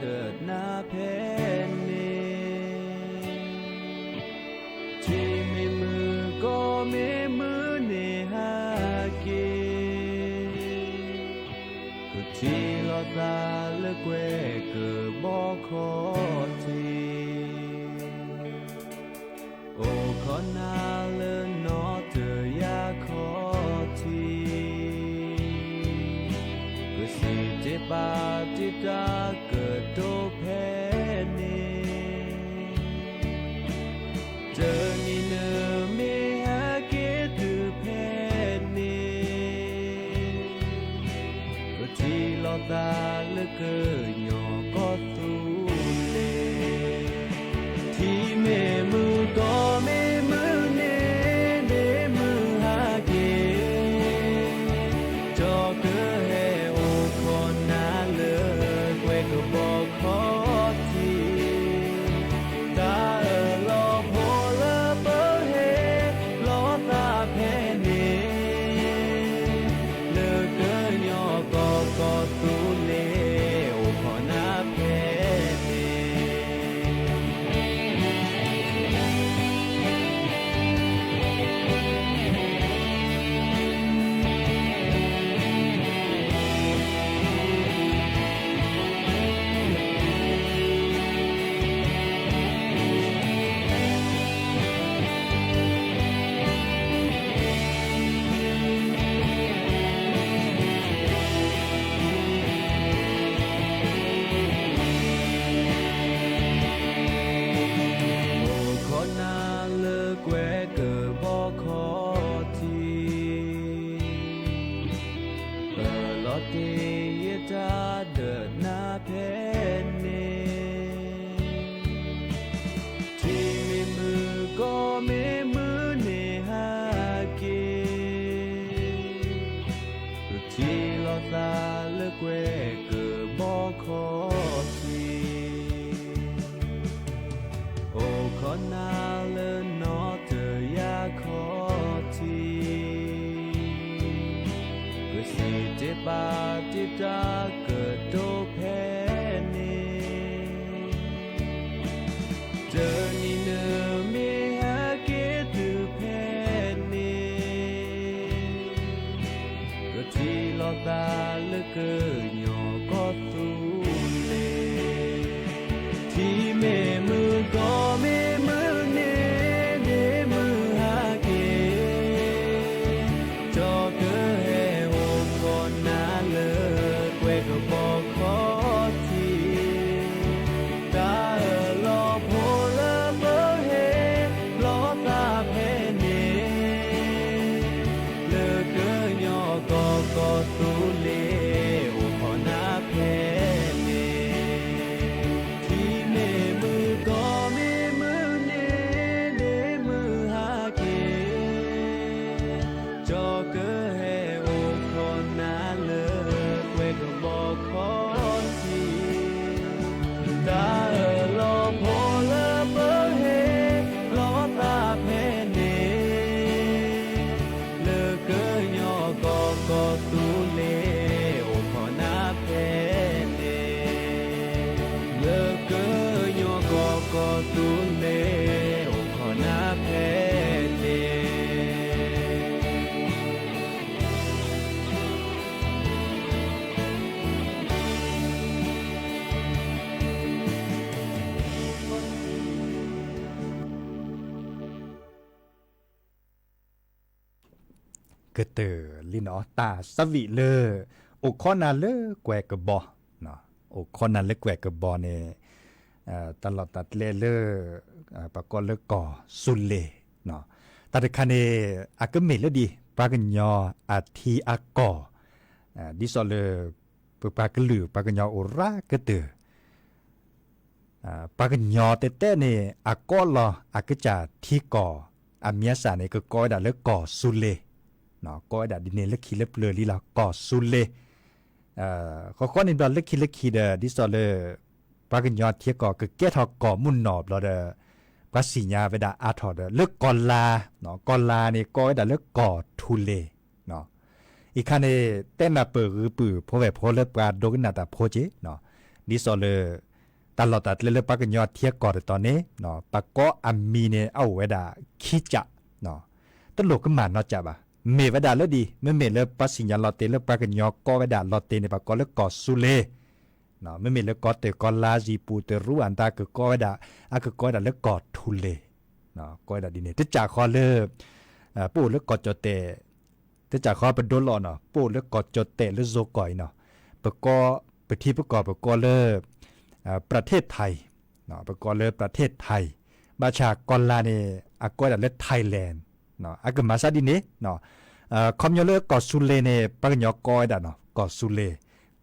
ဒီးနၤဖဲန့ၣ်, ထံမ့ၢ်မုၢ်ကီၢ်မ့ၢ်မုၢ်န့ၣ်ဟဲက့ၤ, ကထံၣ်လိာ်သးလၢကွဲကဘီခီၣ်ထံး, အိၣ်ခိးနၤလၢနီၢ်တယၢ်ခီၣ်ထံး, ကစံးတ့ၢ်ပာ်တ့ၢ်တၢ်ကတိၤဖဲန့ၣ်, တနံၤနမ့ၢ်ဟဲက့ၤတုၤဖဲန့ၣ်, ကထံၣ်လိာ်သးလၢကညီကီၢ်သူလ့ၤ, ထံမ့ၢ်မုၢ်ကီၢ်မ့ၢ်မုၢ်န့ၣ် ဒ့မုၢ်ဟဲက့ၤ, ဒီးကဟဲအိၣ်ခိးနၤလၢကွဲကဘီခီၣ်ထံး, တၢ်အၢၣ်လီၤဖိလၢပဟ့ၣ်လီၤသးဖဲန့ၣ်, လၢကညီကီၢ်ကီၢ်သူလ့ၤ အိၣ်ခိးနၤဖဲန့ၣ်. အိၣ်ခိးနၤလၢကွဲကဘီခီၣ်ထံး, အၢၣ်လီၤတ့ၢ်ယတၢ်ဒီးနၤဖဲန့ၣ်, ထံမ့ၢ်မုၢ်ကီၢ်မ့ၢ်မုၢ်န့ၣ်ဟဲက့ၤ, ကထံၣ်လိာ်သးလၢကွဲကဘီခီၣ်ထံး, အိၣ်ခိးနၤလၢနီၢ်တယၢ်ခီၣ်ထံး, ကစံးတ့ၢ်ပာ်တ့ၢ်တၢ်ကတိၤဖဲန့ၣ်, တနံၤနမ့ၢ်ဟဲက့ၤတုၤဖဲန့ၣ်, ကထံၣ်လိာ်သးလၢကညီကီၢ်သူလ့ၤ, ထံမ့ၢ်မုၢ်ကီၢ်မ့ၢ်မုၢ်န့ၣ် ဒ့မုၢ်ဟဲက့ၤ, ဒီးကဟဲအိၣ်ခိးနၤလၢကွဲကဘီခီၣ်ထံး, တၢ်အၢၣ်လီၤဖိလၢပဟ့ၣ်လီၤသးဖဲန့ၣ်, လၢကညီကီၢ်ကီၢ်သူလ့ၤ အိၣ်ခိးနၤဖဲန့ၣ်, ထံမ့ၢ်မုၢ်ကီၢ်မ့ၢ်မုၢ်န့ၣ် ဒ့မုၢ်ဟဲက့ၤ, ဒီးကဟဲအိၣ်ခိးနၤလၢကွဲကဘီခီၣ်ထံး, တၢ်အၢၣ်လီၤဖိလၢပဟ့ၣ်လီၤသးဖဲန့ၣ်, လၢကညီကီၢ်ကီၢ်သူလ့ၤ အိၣ်ခိးနၤဖဲန့ၣ်, လၢကညီကီၢ်ကီၢ်သူလ့ၤ အိၣ်ခိးနၤဖဲန့ၣ်. ကတၢၢ်လံန့ၣ် တၢ်သးဝံၣ်လၢ အိၣ်ခိးနၤလၢကွဲကဘီ, အိၣ်ခိးနၤလၢကွဲကဘီန့ၣ် တၢ်လီၢ်တၢ်ကျဲလၢ ပကိးလၢကီၢ်သူလ့ၤ, တၢ်တခါန့ၣ် အကမ့ၢ်လၢဒ် ပှၤကညီအထံအကီၢ်, ဒ်သိးလၢ ပပှၤကလုာ်ပှၤကညီအိၣ်ရၤကတၢၢ် ပှၤကညီတဲတဲန့ၣ် အကိးလီၤအကစၢ်ထံကီၢ် အမံၤအသၣ်န့ၣ် ကကိးဝဲဒၣ်လၢကီၢ်သူလ့ၤ, ကိးဝဲဒၣ်ဒ်န့ၣ်လၢခံလၢပျၢၤလံလီၤ ကီၢ်သူလ့ၤ, ဃီဃီန့ၣ်ဘျီလၢခံလၢခံဒီး ဒ်သိးလၢ ပှၤကညီထံကီၢ်ကကဲထီၣ်ကီၢ်မုၢ်နီၢ်ဘျီဒီး ပှၤစံၣ်ညါဝဲဒၣ်အါထီၣ်ဒီး လၢကီၢ်လါ, ကီၢ်လါန့ၣ် ကိးဝဲဒၣ်လၢကီၢ်ထူလ့ၤ အံၤခါန့ၣ် တဲနၢ်ပၢၢ်ဂုာ်ပုၢ်ဖိဝဲၢ်ဖိလၢပှၤဒိကနၣ်တၢ်ဖိက့ၤ, ဒ်သိးလၢ တၢ်လီၢ်တၢ်ကျဲလၢပှၤကညီအထံအကီၢ်တတီၤန့ၣ် ပှၤကိးအမံၤန့ၣ် အအိၣ်ဝဲဒၣ်ခံကၠး, တလိၣ်ကမၣ်နီတကၠးဘၣ်. မ့ၢ်ဝဲဒၣ်လၢဒ်အံၤ, မ့မ့ၢ်လၢပှၤစံၣ်ညီၣ်လီၤတ့ၢ်လၢပှၤကညီကိးဝဲဒၣ်လီၤတ့ၢ်န့ၣ် ပှၤကိးလၢကီၢ်စူလ့ၤ, မ့မ့ၢ်လၢကီၢ်တၢၢ်ကီၢ်လါ စံၣ်ပူၤတရူးအတၢ်ကကိးဝဲဒၣ်, အကကိးဝဲဒၣ်လၢကီၢ်ထူလ့ၤ, ကိးဝဲဒၣ်ဒ်န့ၣ် တကၠးဃီလၢ ပအိၣ်လၢကီၢ်ကၠီၣ်တဲၣ်, တကၠးဃီပဒိလီၤနီၤ ပအိၣ်လၢကီၢ်ကၠီၣ်တဲၣ်လၢယိၤကီၢ်အံၤနီၤ, ပကိး, ပထံပကီၢ်ပကိးလၢ ပြထ့ၣ်ထၢၣ်, ပကိးလၢပြထ့ၣ်ထၢၣ်, ဘၣ်ဆၣ်ကီၢ်လၢ်န့ၣ် အကိးဝဲဒၣ်လၢ Thailand, အကမၤစၢ်ဒ်န့ၣ်, ခီပညီလၢကီၢ်စူလ့ၤန့ၣ် ပှၤကညီကိးဝဲဒၣ်နီၤ ကီၢ်စူလ့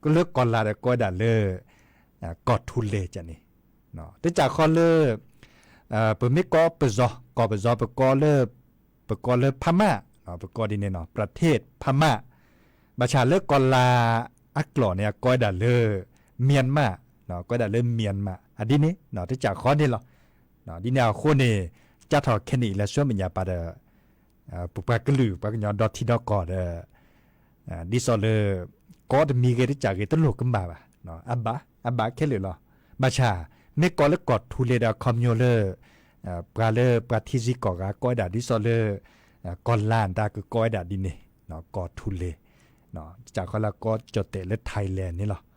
ၤ, လၢကီၢ်လၢ်ဒီးကိးဝဲဒၣ်လၢ ကီၢ်ထူလ့ၤန့ၣ်, တကၠးဃီလၢ ပမ့ၢ်ကိးပယီၤ ကီၢ်ပယီၤ ပကိးလၢ ပကိးလၢ พม่า, ပကိးဒ်န့ၣ်နီၤ ပြထ့ၣ် พม่า, ဘၣ်ဆၣ်လၢကီၢ်လၢ်အကျိာ်န့ၣ် အကိးဝဲဒၣ်လၢ မြန်မာ, ကိးဝဲဒၣ်လၢ မြန်မာ အဒ်န့ၣ် တကၠးဃီန့ၣ်လီၤ. ဒ်န့ၣ်အဃိန့ၣ် ကၠၢ်ထီၣ်ခဲန့ၣ်အံၤလၢဆူမဲာ်ညါပၤဒီး ပပှၤကလုာ်ပှၤကညီဒီထံဒီကီၢ်ဒီး ဒ်သိးလၢ ကိးတမံၤဂ့ၤတကၠးဂ့ၤ တလိၣ်ကမၣ်ဘၣ်, အဘၣ်, အဘၣ်ခဲလၢာ်လီၤ. ဘၣ်ဆၣ် မ့ၢ်ကိးလၢကီၢ်ထူလ့ၤဒီးအခီပညီလၢ ပှၤလၢပှၤထံဆံးကီၢ်ဂၤကိးဝဲဒၣ်ဒ်သိးလၢ ကီၢ်လၢ်တၢ်ကကိးဝဲဒၣ်ဒ်န့ၣ် ကီၢ်ထူလ့ၤ, တကၠးဃီလၢကိးကၠီၣ်တဲၣ်လၢ Thailand န့ၣ်လီၤ.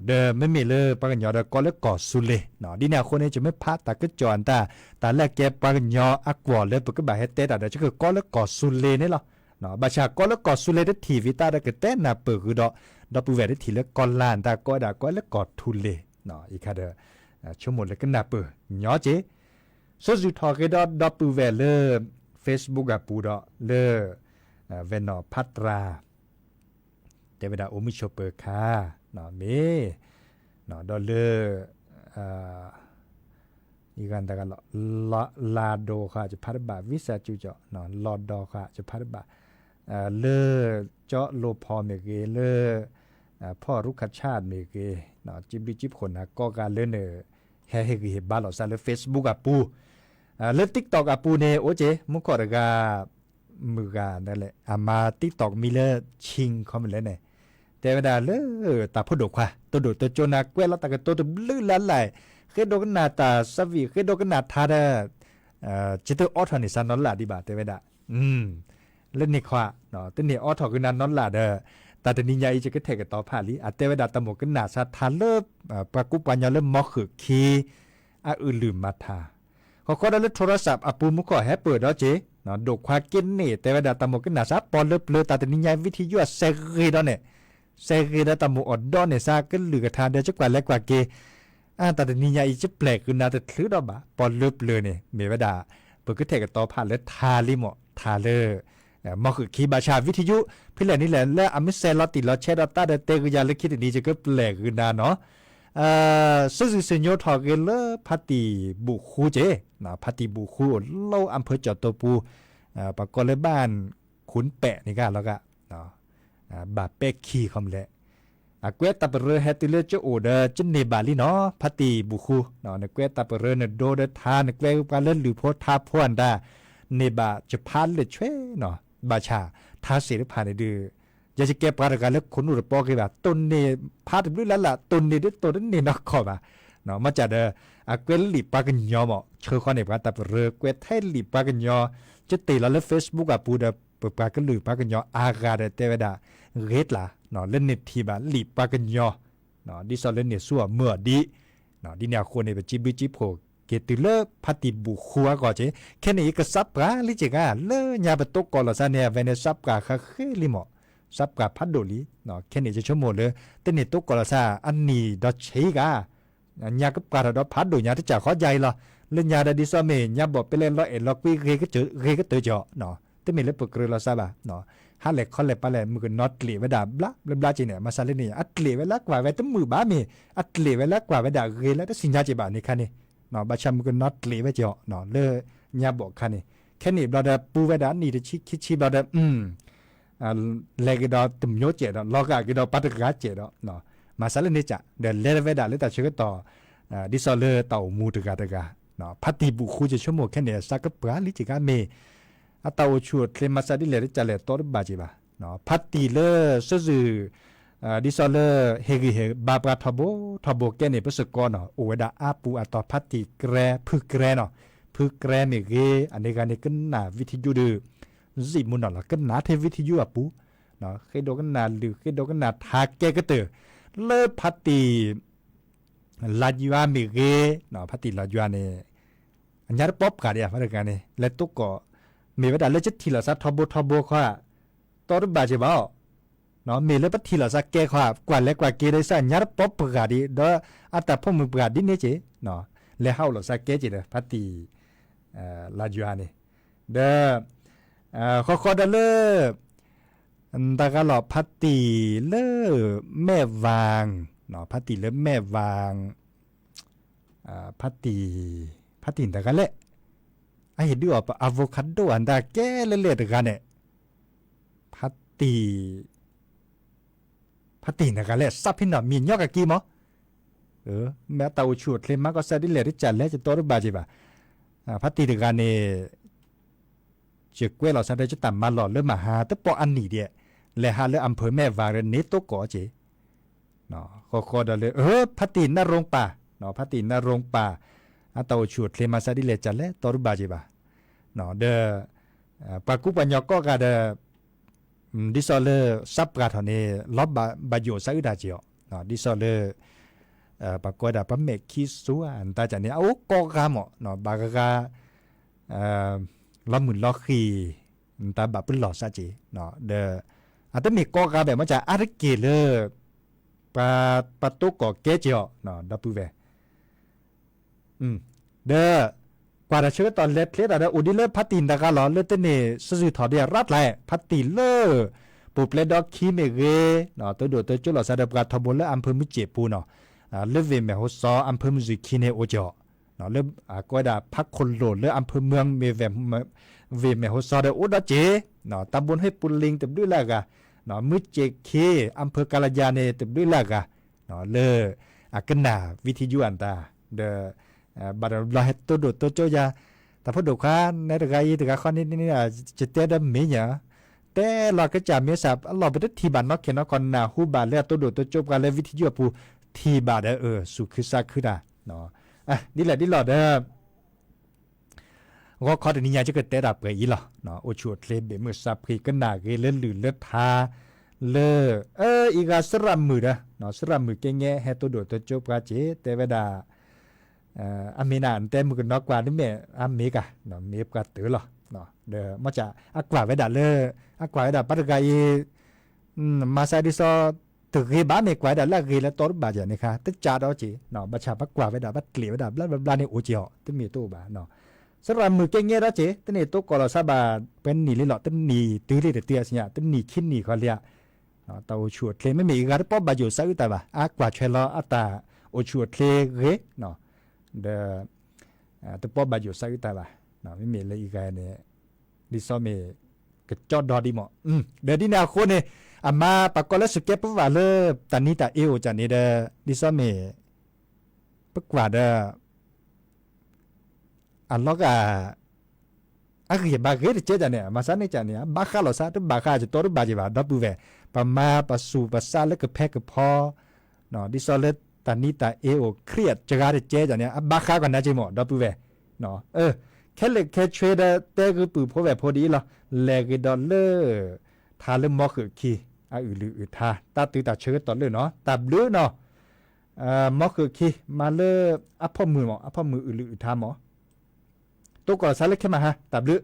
ဒီးမ့မ့ၢ်လၢပှၤကညီဒီးကိးလၢကီၢ်စူလ့ၤ, ဒ်န့ၣ်အဃိန့ၣ် ယမ့ၢ်ဖးတၢ်ကစီၣ်အတၢ် တၢ်လၢအကဲပှၤကညီအကွီၢ်လၢပကဘၣ်ဟဲတဲတၢ်ဒီး ယကကိးလၢကီၢ်စူလ့ၤန့ၣ်လီၤ. ဘၣ်ဆၣ်ကိးလၢကီၢ်စူလ့ၤတထံၣ် ဝံၤသးဒီးကတဲနၢ်ပၢၢ်ဃုာ်ဒီး ဒီပုၢ်ဝဲၢ်တထံၣ်လၢကီၢ်လၢ်တၢ်ကိးဝဲဒၣ်ကိးလၢကီၢ်ထူလ့ၤ, အံၤခါဒီး ဆိကမိၣ်လၢကနၢ်ပၢၢ်ညီက့ၤ ဆၢဇုၣ်ထီၣ်က့ၤဒီးဒီပုၢ်ဝဲၢ်လၢ Facebook အပူၤဒီးလၢ ဝဲနီၢ်ဖးတြၢ် တဲဝဲဒၣ်အိၣ်မုာ်ဆိးပၢၤခါ မ့ၢ် ဒီးလၢ ယဂၤတဂၤလီၤ လၤဒိၤဃာ်ယဖးတဘၣ် ဝံစၢ်ကၠူကၠီၣ် လီၤဒိၤဃာ်ယဖးတဘၣ် လၢ ကၠီလိၤဖီမ့ၢ်ဂ့ၤ လၢ ဖီၣ်ရူခၣ်ဆၣ်မ့ၢ်ဂ့ၤ စံးဘျုးစံးဖှိၣ်နၤကိးဂၤလၢန ဟဲဟ့ၣ်ဂံၢ်ဟ့ၣ်ဘါလိာ်သးလၢ Facebook အပူၤ လၢ TikTok အပူၤန့ၣ် အိၣ်က့ၤ မူခိၣ်တဂၤ မုၢ်ဂၤဒ်လဲၣ် အမၤ TikTok မံၤလၢ Ching ခီမလဲၣ်န့ၣ် တဲဝဲဒၣ်လၢ တၢ်ဖိဒိၣ်ခွါ တဒိၣ်တကၠိနၤ ကွဲးလီၤတၢ်ကတိၤတဘျုးလၢ်လၢ် ဃ့ဒိကနၣ်တၢ် service ဃ့ဒိကနၣ်ထါဒီး ကတအိးထီၣ်န့ၢ်စၢ်နီတလၢ်ဒံးဘၣ် တဲဝဲဒၣ် လၢန့ၣ်ခီ တန့ၢ်အိးထီၣ်ကနၤနီတလၢ်ဒီး တၢ်တနံၤညါအံၤ ယကထဲးကတီၤဖးလံ အတဲဝဲဒၣ်တၢ်မိၣ်ကနၣ်စၢ်ထါလၢ ပှၤကူပှၤညီလၢမီၤဃုာ်ခံ အအုၣ်လုၢ်မၤထါ ဃီဃီဒီးလၢ ထရီရၣ်စၢပ်ၣ် အပူၤမူခိၣ်ဟဲပၢၢ်ဒီးက့ၤ ဒိၣ်ခွါက့န့ၣ် တဲဝဲဒၣ်တၢ်မိၣ်ကနၣ်စၢ်ပီၣ်လၢပျၢၤ တၢ်တနံၤညါ ဝံထံယိၣ်အစဲးဂ့ၤဒီးန့ၣ် စဲးဂ့ၤဒီးတၢ်မိၣ်အီၣ်ဒီးန့ၢ်စၢ်ကလုၢ်ကထါဒီး ကကွၢ်လဲၤကွၢ်က့ၤ အတၢ်တနံၤညါအံၤ ယပျဲၢ်ကနၤတချုးဒီးဘၣ် ပီၣ်လၢပျၢၤန့ၣ် မ့ၢ်ဝဲဒၣ် ပကထဲးကတီၤဖးလၢထါလံမး ထါလၢ မီၤဃုာ်ခံ ဘၣ်ဆၣ် ဝံထံယိၣ် ဖဲလဲၣ်နံၤလဲၣ် လၢအမ့ၢ်စဲးလီၤတံၢ်လီၤဆဲးဒီးတၢ်ဒီးတဲဂုၤယၤလၢခံတနံၤ ယကပျဲၢ်ကနၤနီၤ စၢ်စုၤစၢ်ညိထီၣ်ဂ့ၤလၢဖါတံၢ်ဘူၣ်ဃူက့ၤ ဖါတံၢ်ဘူၣ်ဃူအိၣ်လီၤအဖၢကၠီၣ်တိပူၤ ပှၤကိးလၢဘၣ် ခုၣ်ပဲာ်န့ၣ်ဂ့ၤလီၤဂာ် ဘၣ်ပဲခံခီမလဲၣ် အကွဲးတၢ်ပရၢဟဲတုၤလၢကအိၣ်ဒီးကန့ၢ်ဘၣ်လံနီၤ ဖါတံၢ်ဘူၣ်ဃူ နကွဲးတၢ်ပရၢနဒိဒီးထါ နကွဲးပှၤလၢလုၢ်ဖိထါဖိအတၢ် န့ၢ်ဘၣ်ကဖးလၢာ်ဆွဲနီၤ ဘၣ်ဆၣ် ထါစ့ၢ်တဖၣ်န့ၣ်ဒုး ယဲယကဲပှၤတဂၤလၢခိၣ်နူာ်တပီဂ့ၤဘၣ် တိၢ်န့ၢ်ဖးတဘျုးလၢ်လၢ် တိၢ်န့ၢ်ဒ်တိၢ်တန့ၢ်နီၢ်ကီၢ်ဘၣ် မ့ၢ်ကဒီး အကွဲးလံာ်ပှၤကညီမး ဆၢဃီန့ၣ်ပှၤတၢ်ပရၢ ကွဲးထဲလံာ်ပှၤကညီ ကတ့ၢ်လီၤလၢ Facebook အပူၤဒီး ပပှၤကလုာ်ပှၤကညီအါဂၤဒီးတဲဝဲဒၣ် ဂ့ၤကျါ လၢန့ၣ်ထံၣ်ဘၣ်လံာ်ပှၤကညီ ဒ်သိးလၢန့ၣ်ဆူၣ်အီၤမုာ်အီၤဒံး ဒ်န့ၣ်အဃိန့ၣ် ပစံးဘျုးစံးဖှိၣ်က့ၤတုၤလၢဖါတံၢ်ဘူၣ်ဃူအဂီၢ်က့ၤ ခဲန့ၣ်အံၤကစးပှၤလံက့ၤဂၤ လၢညါပတိကီၢ်လီၤစၢ်န့ၣ် အဝဲန့ၣ် စးပှၤဃးဃ့လံမး စးပှၤဖးဒိၣ်လံ ခဲန့ၣ်ယဆိကမိၣ်လၢ တန့ၢ်တိကီၢ်လီၤစၢ် အနံၣ်ဒီးဆံးဂၤ ညါကပှၤထီၣ်ဒီးဖးဒိၣ်ညါတစၢ်ဃီယၤအံၤလီၤ လၢညါဒီးဒ်သိးမ့ၢ် ညါဘီၣ်ပလဲလီၤအဲၣ်လီၤကွံ ဂ့ၤကတၢၢ်ကီး တမ့ၢ်လၢပကြၢးလီၤစၢ်ဘၣ် ဟးလဲၣ်ခီလဲၣ်ပာ်လဲၣ် မုၣ်ကနီၤတကျ့ၣ်ဝဲဒၣ်ဘျါဘျါဘျါက့ၤန့ၣ် မၤစၢ်လၢန့ၣ် အကျ့ၣ်ဝဲလၢကွၢ်ဝဲတမုာ်ဘၣ်မ့ၢ် အကျ့ၣ်ဝဲလၢကွၢ်ဝဲဒၣ်ဂ့ၤလၢတသ့ၣ်ညါက့ၤဘၣ်န့ၣ်ခါန့ၣ် ဘၣ်ဆၣ်မုၣ်ကနီၤတကျ့ၣ်ဝဲက့ၤအီၤ လၢညါဘီၣ်ခါန့ၣ် ခဲန့ၣ်ဘျီဒီးပူၤဝဲဒၣ်အနံၣ်တဆံခံဆံဘျီဒီး လဲၤက့ၤဒီးတမျိုးကဲးဒီး လီၤဂာ်က့ၤဒီးပှၤတဂၤကဲးဒီး မၤစၢ်လၢန့ၣ်ကး ဒီးလဲၤဝဲဒၣ်လၢတၢ်ဆၢကတီၢ် ဒ်သိးလၢတၢ်အိၣ်မူတဂၤတဂၤ ဖါတံၢ်ဘူၣ်ဃူက့ၤဆိကမိၣ်ခဲန့ၣ် စးကပှၤလံက့ၤဂၤမ့ၢ် အတၢ်အိၣ်ဆူၣ်အိၣ်ချ့မၤစၢ်ဒ်လဲၣ်တကးလဲၣ်တီတဘၣ်က့ၤဘၣ် ဖါတံၢ်လၢစၢ်စုၣ် ဒ်သိးလၢ ဟ့ၣ်ဂံၢ်ဟ့ၣ်ဘါပှၤထီဘိထီဘိကဲန့ၣ် ပစ့ၢ်ကီးနီၤ အိၣ်ဝဲဒၣ်အါပူၤအသီ ဖါတံၢ်ကြဲ ဖုကြဲနီၤ, ဖုကြဲမ့ၢ်ဂ့ၤ အန့ၣ်ဂၤန့ၣ် ကနၣ်ဝံထယုဒုး စံးမူနီၤလီၤ ကနၣ်ထဲဝံထယုအပူၤ, ဃ့ဒိကနၣ်လုၢ် ဃ့ဒိကနၣ်ထါကဲကတၢၢ် လၢဖါတံၢ် လါယွၤမ့ၢ်ဂ့ၤ, ဖါတံၢ်လါယွၤန့ၣ် အညါတပီပှၤဒံးဧါ ဖါတံၢ်တဂၤန့ၣ် လဲၤတိကီၣ်, မ့ၢ်ဝဲဒၣ်လၢယထံၣ်လိာ်သးထီဘိထီဘိခီဧါ, တီတဘၣ်က့ၤဘၣ်အီၤ, မ့ၢ်လၢပထံၣ်လိာ်သးကဲခီဧါ, ကွၢ်လဲၤကွၢ်က့ၤဒီးစ့ၢ် ညါတပီပှၤဒံး ဒီးအတၢ်ဖိမုၣ်ပှၤဒ်န့ၣ်က့ၤ, လဲၤဟးအိၣ်လိာ်သးကဲက့ၤဒီး ဖါတံၢ် လါယွၤန့ၣ်, ဒီး ဃီဃီဒီးလၢ တၢ်ဂၤလီၤ ဖါတံၢ်လၢ မဲၢ်ဝၣ်, ဖါတံၢ်လၢမဲၢ်ဝၣ်, ဖါတံၢ်, ဖါတံၢ်တၢ်ဂၤလဲၣ်, အဟ့ၣ်ဒုးအီၤပ avocado အတၢ်ကဲလဲၣ်လဲၣ်တဂၤန့ၣ်, ဖါတံၢ် ဖါတံၢ်တဂၤလဲၣ် စးဖဲနီၤ မံၤညီကက့ၤမး, မ့ၢ်အတၢ်အိၣ်ဆူၣ်အိၣ်ချ့မၤကီၢ်စဲၣ်ဒ်လဲၣ်တကးလဲၣ် ယတီတဘၣ်က့ၤဘၣ်, ဖါတံၢ်တဂၤန့ၣ် ယကွဲးလီၤစးဒီးယတၢ်မၤလီၢ်လၢမဟါ တပီၢ်အနံၣ်ဒဲး, လဲၤဟးလၢ อำเภอแม่วาง န့ၣ်တိကီၣ်က့ၤ, ဃီဃီဒီးလၢ ဖါတံၢ်နၢ်ရိံပၢ်, ဖါတံၢ်နၢ်ရိံပၢ်, အတၢ်အိၣ်ဆူၣ်အိၣ်ချ့မၤစၢ်ဒ်လဲၣ်ကလဲၣ် တီတဘၣ်က့ၤဘၣ်, ဒီး ပှၤကူပှၤညီကိးဂၤဒီး ဒ်သိးလၢ စးပှၢ်ထီၣ်န့ၣ် လီၤဘၣ်ယိၣ်စးအုၣ်တၢ်က့ၤအီၤ, ဒ်သိးလၢ ပှၤကိးဝဲဒၣ် ပှၤမဲာ်ခံစူအတၢ်ကန့ၣ် အအိၣ်ကိးဂၤမး ဘၣ်ဂၤဂၤ လီၤမုၢ်လီၤဃံၤ တၢ်ဘၣ်ပလီၢ်စးက့ၤ, ဒီး အတမ့ၢ်ကိးဂၤဘၣ် မ့ၢ်ကအါတက့ၢ်လၢ ပှၤတိကီၣ်ကဲက့ၤအီၤ ဒီပုၢ်ဝဲၢ် ဒီး ကွၢ်တၢ်ဆၢကတီၢ်လဲၤချ့တၢ်ဒီး အိၣ်ဒ်လၢဖါတံၢ်တဂၤလီၤ လၢတန့ၢ်စၢၤထီၣ်ဒံးရးကျါ ဖါတံၢ်လၢ ပူၤပျဲဒီခံမ့ၢ်ဂ့ၤ, တဒိၣ်တကၠိလီၤစးဒီးပှၤထီဘိလၢ อำเภอမုၢ်စ့ၣ်ပူၤနီၤ, လၢဝ့ၢ်မဲၢ်ဟိစီ อำเภอမုၢ်စ့ၣ်ခံန့ၣ်အိၣ်က့ၤအီၤ, လၢအကိးဝဲဒၣ်ဖးခိၣ်လိၣ်လၢ อำเภอเมือง မ့ၢ် ဝ့ၢ်မဲၢ်ဟိစီဒီးအိၣ်ဒီးက့ၤ, တၢ်ဘိၣ်ဟ့ၣ်ပူၤလ့ၣ်တဘျုးလၢအဂၤ, မုၢ်စ့ၣ်ခံ อำเภอกาลายาန့ၣ် တဘျုးလၢအဂၤ လၢ အကနၣ်ဝံထယုအတၢ် ဒီး ဘၣ်တဘျီဟဲတဒိၣ်တကၠိယၤ, တၢ်ဖိဒိၣ်ခွါ နဲတဂၤအံၤတဂၤဃီန့ၣ်န့ၣ် ယတဲဒီးမ့ၢ်ညါ, တဲလီၤကစၢ်မ့ၢ်စၢ် အလီၢ်ပတထံၣ်ဘၣ်နီၢ်ခဲနီၢ်ခီ နၢ်ဟူဘၣ်လၢအတဒိၣ်တကၠိပှၤလၢဝံထယုအပူၤ ထံၣ်ဘၣ်ဒီး စူၢ်ခုစးခုတၢ်, ဒ်လဲၣ်ဒ်လီၤဒီး ဂီၤခီတနံၤညါ ယကတဲတၢ်ပှဲၤအံၤလီၤ. အိၣ်ဆူၣ်အိၣ်ချ့ဘ့ၣ်မုၢ်စးဖှံး ကနၣ်ဂ့ၤလၢလုၢ်လၢထါ လၢ အံၤဂၤစရၣ်မုၣ်ဒီး စရၣ်မုၣ်ကဲငဲဟဲတဒိၣ်တကၠိပှၤက့ၤ တဲဝဲဒၣ် အမ့ၢ်နၤ နတဲမုၣ်ကနီၤကွၢ်ဒ်မ့ၢ် အမ့ၢ်ကၤ မ့ၢ်ပှၤတၢၢ်လီၤ. ဒီးမ့ၢ်က အကွၢ်ဝဲဒၣ်လၢ အကွၢ်ဝဲဒၣ်ပှၤတဂၤအံၤ မၤစၢ်ဒ်သိး တဂ့ၤဘၣ်မ့ၢ်ကွၢ်ဝဲဒၣ်လၢအဂ့ၤလၢတီတဘၣ်ကန့ၣ်ခါ တကးဒီးက့ၤ ဘၣ်ဆၣ်ပှၤကွၢ်ဝဲဒၣ် ပှၤကျ့ၣ်ဝဲဒၣ် ဘျါဘျါဘျါန့ၣ်အိၣ်က့ၤအီၤ တမ့ၢ်တအိၣ်ဘၣ်. စရၣ်မုၣ်ကဲငဲဒီးက့ၤ တန့ၢ်တိကီၢ်လီၤစၢ်ဘၣ် ပှဲၤနံၣ်လံလီၤ တနံၣ်တုၤလံတတုၤအစညါ တနံၣ်ခံနံၣ်ဃီလံဧါ. တၢ်အိၣ်ဆူၣ်အိၣ်ချ့ မ့မ့ၢ်အံၤဂၤတပီၢ်ဘၣ်ယိၣ်စးအုၣ်တၢ်ဘၣ် အကွၢ်ထွဲလီၤအတၢ်အိၣ်ဆူၣ်အိၣ်ချ့ဂ့ၤ ဒီး တပီၢ်ဘၣ်ယိၣ်စးအုၣ်တၢ်ဘၣ် မ့မ့ၢ်လၢအံၤဂၤန့ၣ် ဒ်သိးမ့ၢ် ကကၠီဒီဒံးမး ဒီးဒ်န့ၣ်အဃိန့ၣ် အမါပှၤကိးလၢစူၢ်ကဲပဝးလၢ တၢ်နံၤတၢ်အ့အိၣ်ကန့ၣ်ဒီး ဒ်သိးမ့ၢ် ပကွၢ်ဒီး အလီၤဂာ် အဂံၢ်ဘါဂ့ၤတကဲကန့ၣ် မၤစၢ်န့ၣ်ကန့ၣ် အဘၣ်ဃးလီၤစၢ် တဘၣ်ဃး ယတီတဘၣ်က့ၤဘၣ် ဒီပုၢ်ဝဲၢ် ပမၤပစူၢ်ပစါလၢကဖဲကဖီ ဒ်သိးလၢတၢ်နံၤတၢ်အ့အိၣ် ခရံာ်အကဂၤတကဲကန့ၣ် အဘၣ်ဃးကန့ၣ်က့ၤမး ဒီပုၢ်ဝဲၢ် ခဲလၢာ်ခဲဆ့ဒီးတဲဂုာ်ပုၢ်ဖိဝဲၢ်ဖိဒ်အံၤလီၤ လဲၤဂ့ၤဒီးလၢ ထါလၢမီဃုာ်ခံ အအုၣ်လုၢ်အုၣ်ထါ တၢ်တုၤတၢ်ဆၢကတီၢ်လၢနီၤ တၢ်ဘျုးနီၤ မီဃုာ်ခံ မၤလၢအဖီၣ်မုၢ်မး အဖီၣ်မုၢ်အုၣ်လုၢ်အုၣ်ထါမး တိကီၢ်လီၤစၢ်လၢခဲမဟါ တၢ်ဘျုး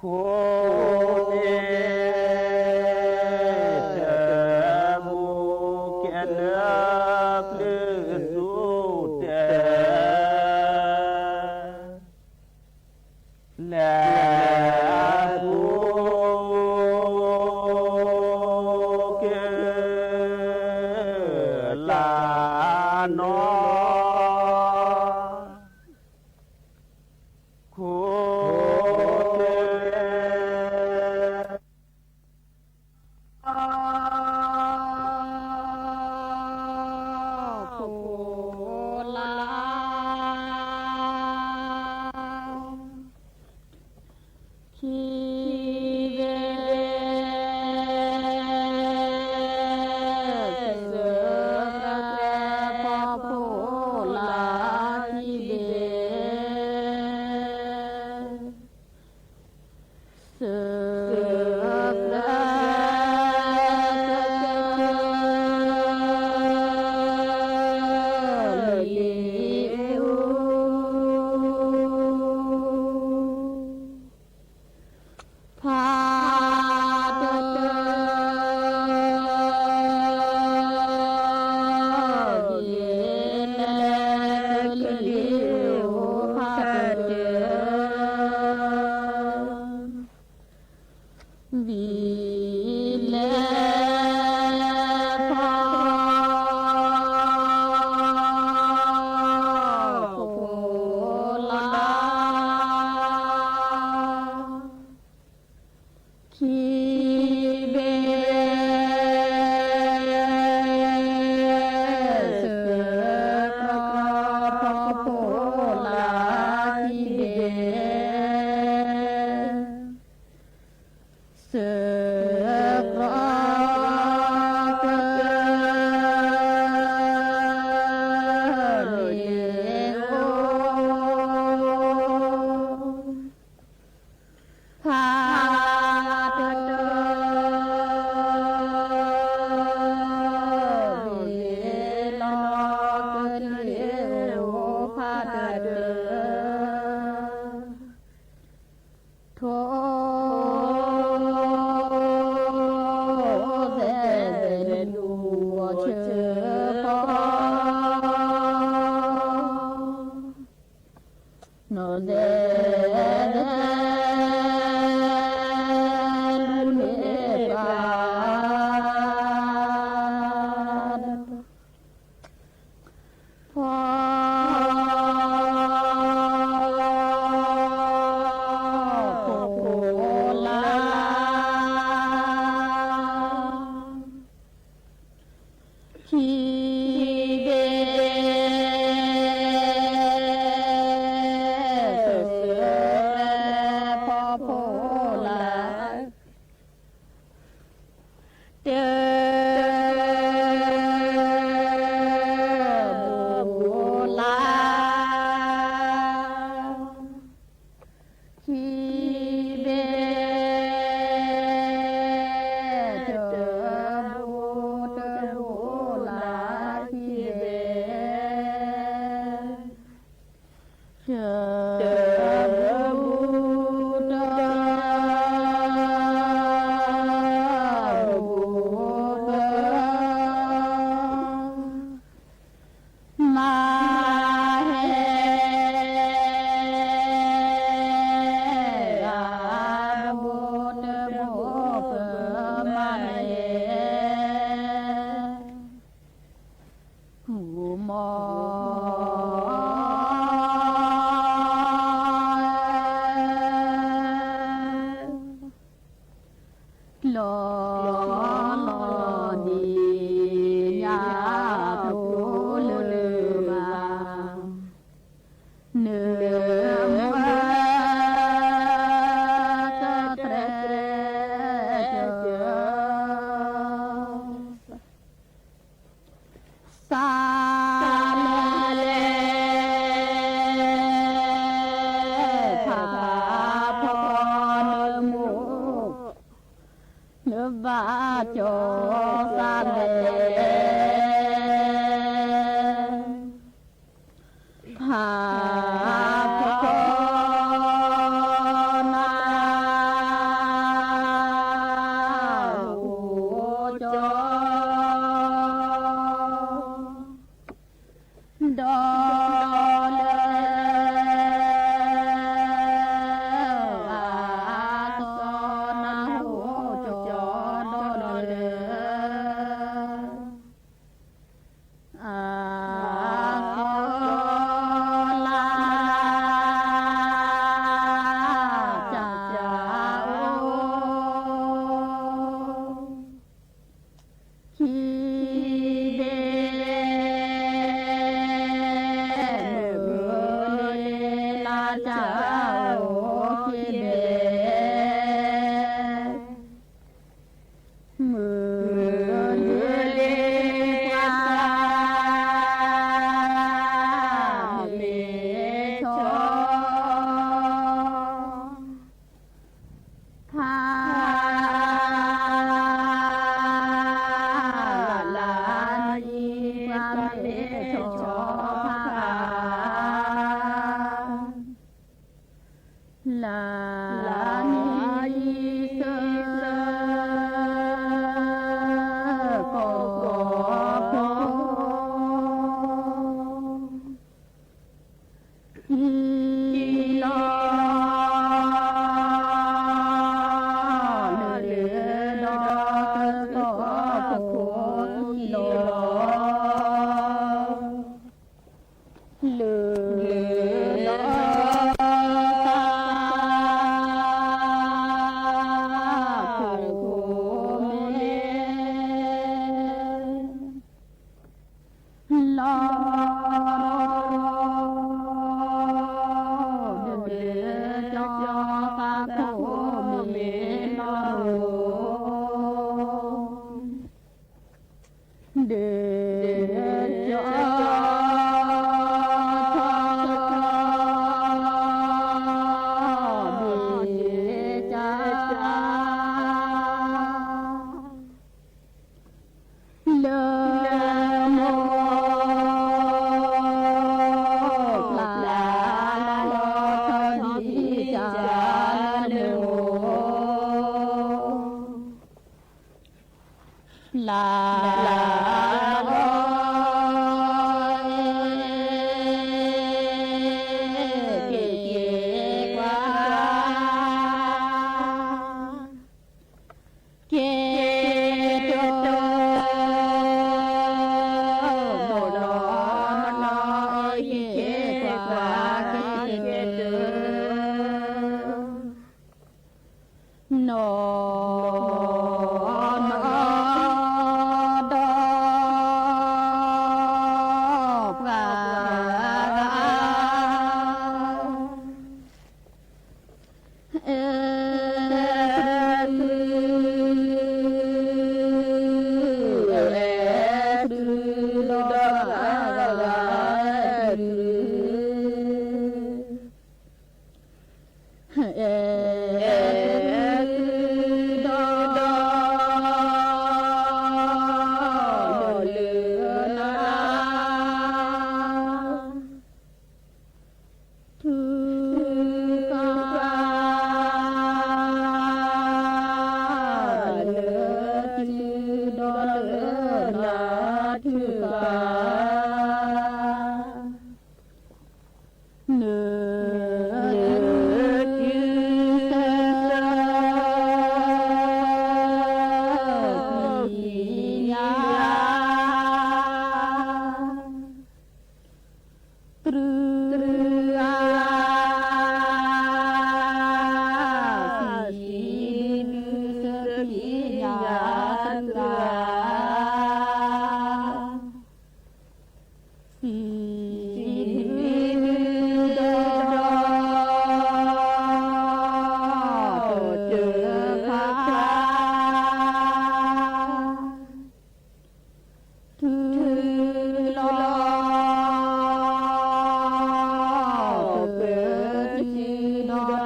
ခိၣ်န့ၣ် တၢ်ဘူၣ်ကဲလၢပျုၤသူၣ်တဲ လဲၤပူၤကဲလၢနီၢ် ခိၣ်တဲ ခိၣ်လၢ ခံဘ့ၣ် သၢဘ့ၣ် ဖီဖိလၢခံဘ့ၣ် သၢဘ့ၣ် လံၤအိၣ် ဖးတၢၢ် ဝံၤလၢကလံၤအိၣ်ဖးတၢၢ် ဝံၤလၢဖီ ဖိလၢ ခံဘ့ၣ် သၢဘ့ၣ် ဖီဖိလၢခံဘ့ၣ် သၢဘ့ၣ် လံၤအိၣ် ဖးတၢၢ် ဝံၤလၢကလံၤအိၣ်ဖးတၢၢ် ထိၣ်သဲးသဲးလူၤအီၤဆၢဖီ နီၢ်သဲးသဲးလူၤန့ၢ်ပၢ် ဖီ ဖိလၢ ခံဘ့ၣ် သၢဘ့ၣ် ဖီဖိလၢ တၢ် တၢ်ဘူၣ်လၢ ခံဘ့ၣ် တၢ်ဘူၣ် တၢ်ဘူၣ်လၢခံဘ့ၣ် တၢ်ဘူၣ် တၢ်ဘူၣ် တၢ် မၤဟဲ အဘူၣ်တဘူၣ်ပမၤဟဲ မီၢ် လီၤ လီၤန့ၣ်ညါ တလိၣ်လၢၤဘၣ် နမၤ တြဲၤ တြဲၤ တြဲၤ သးလဲၤ ဖးဖီနမိၢ် နဘၣ်ကၠီၤ သးလဲၤ ဖးဖီနၤ လၢနံၣ်ဆၢ ကီၢ်ကီၢ်ဖိ အံၤလီၤ လၢလၢဒီးကီၢ်ဖိအံၤလီၤ လၢလၢဒီး ဖိမ့ၢ် လီၤ ဒီးလၢကီၢ်သးဖိမ့ၢ်လီၤ ဒုးကီ ဘုက လၢမိၢ် ပျၢ်လီၤထီၣ်ဒံးက လၢမိၢ် လၢ က့ၤက့ၤကွၢ် က့ၤက့ၤ ဘီလီၤနီၤ က့ၤက့ၤကွၢ် က့ၤက့ၤ နီၢ်နီၢ် ဒီးပှၤ အဲၣ်သု အဲၣ်သု ဒီးပှၤ အဲၣ်သု အဲၣ်သုဒီး လၢနၤ ထုကဖၣ် လၢသုဒီးလၢနၤ ထုကဖၣ် နသု သ့ၣ်ညါ တြူအါ သ့ၣ်ဒု သ့ၣ်ညါ တြူအါ သ့ၣ် သ့ၣ်ဒုဒီး တၢ်တဖၣ် ထုလီၤ ပၢၤထုဒီးတၢ်တဖၣ် ထုလီၤ ပၢၤထုဒီး တၢ်တ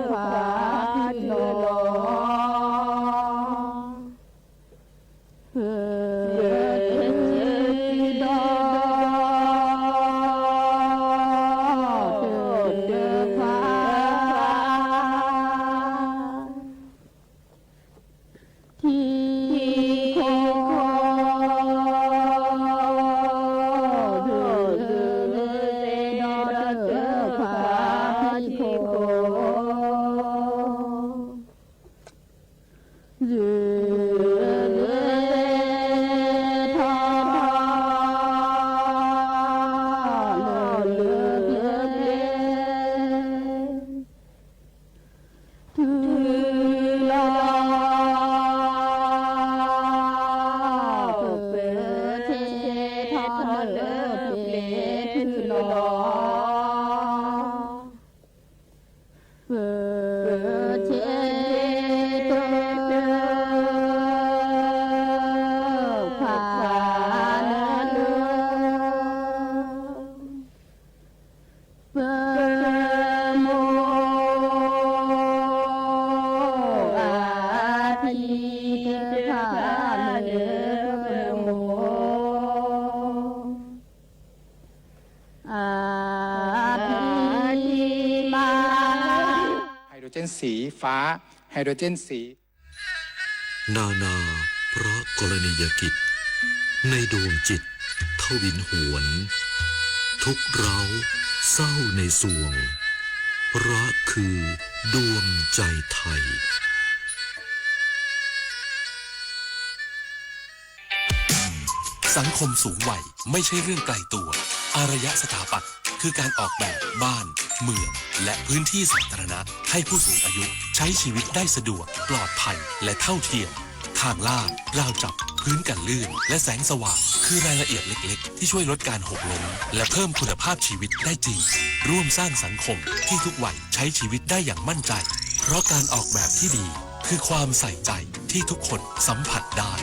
ဖၣ် ထံခိၣ် ဒီးတၢ်တဖၣ် ထံခိၣ် ထီၣ်ထီၣ်လၢလၢကျဲ ထုလီၤ ပၢၤဆဲးဆဲးထီၣ်လၢပျဲၢ်ထုလီၤ ပၢၤဆဲးဆဲးတၢ်တဖၣ်လၢ ပၢၤမိၢ် สีฟ้า ไฮโดรเจนสี นานาพระกรณียกิจ ในดวงจิตทวินหวน ทุกข์ร้าวเศร้าในสวง พระคือดวงใจไทย สังคมสูงวัยไม่ใช่เรื่องไกลตัว อารยะสถาปัตย์คือการออกแบบบ้าน เมือง และพื้นที่สาธารณะ ให้ผู้สูงอายุใช้ชีวิตได้สะดวก ปลอดภัย และเท่าเทียม ทางลาด ราวจับ พื้นกันลื่น และแสงสว่าง คือรายละเอียดเล็กๆ ที่ช่วยลดการหกล้ม และเพิ่มคุณภาพชีวิตได้จริง ร่วมสร้างสังคมที่ทุกวัยใช้ชีวิตได้อย่างมั่นใจ เพราะการออกแบบที่ดี คือความใส่ใจที่ทุกคนสัมผัสได้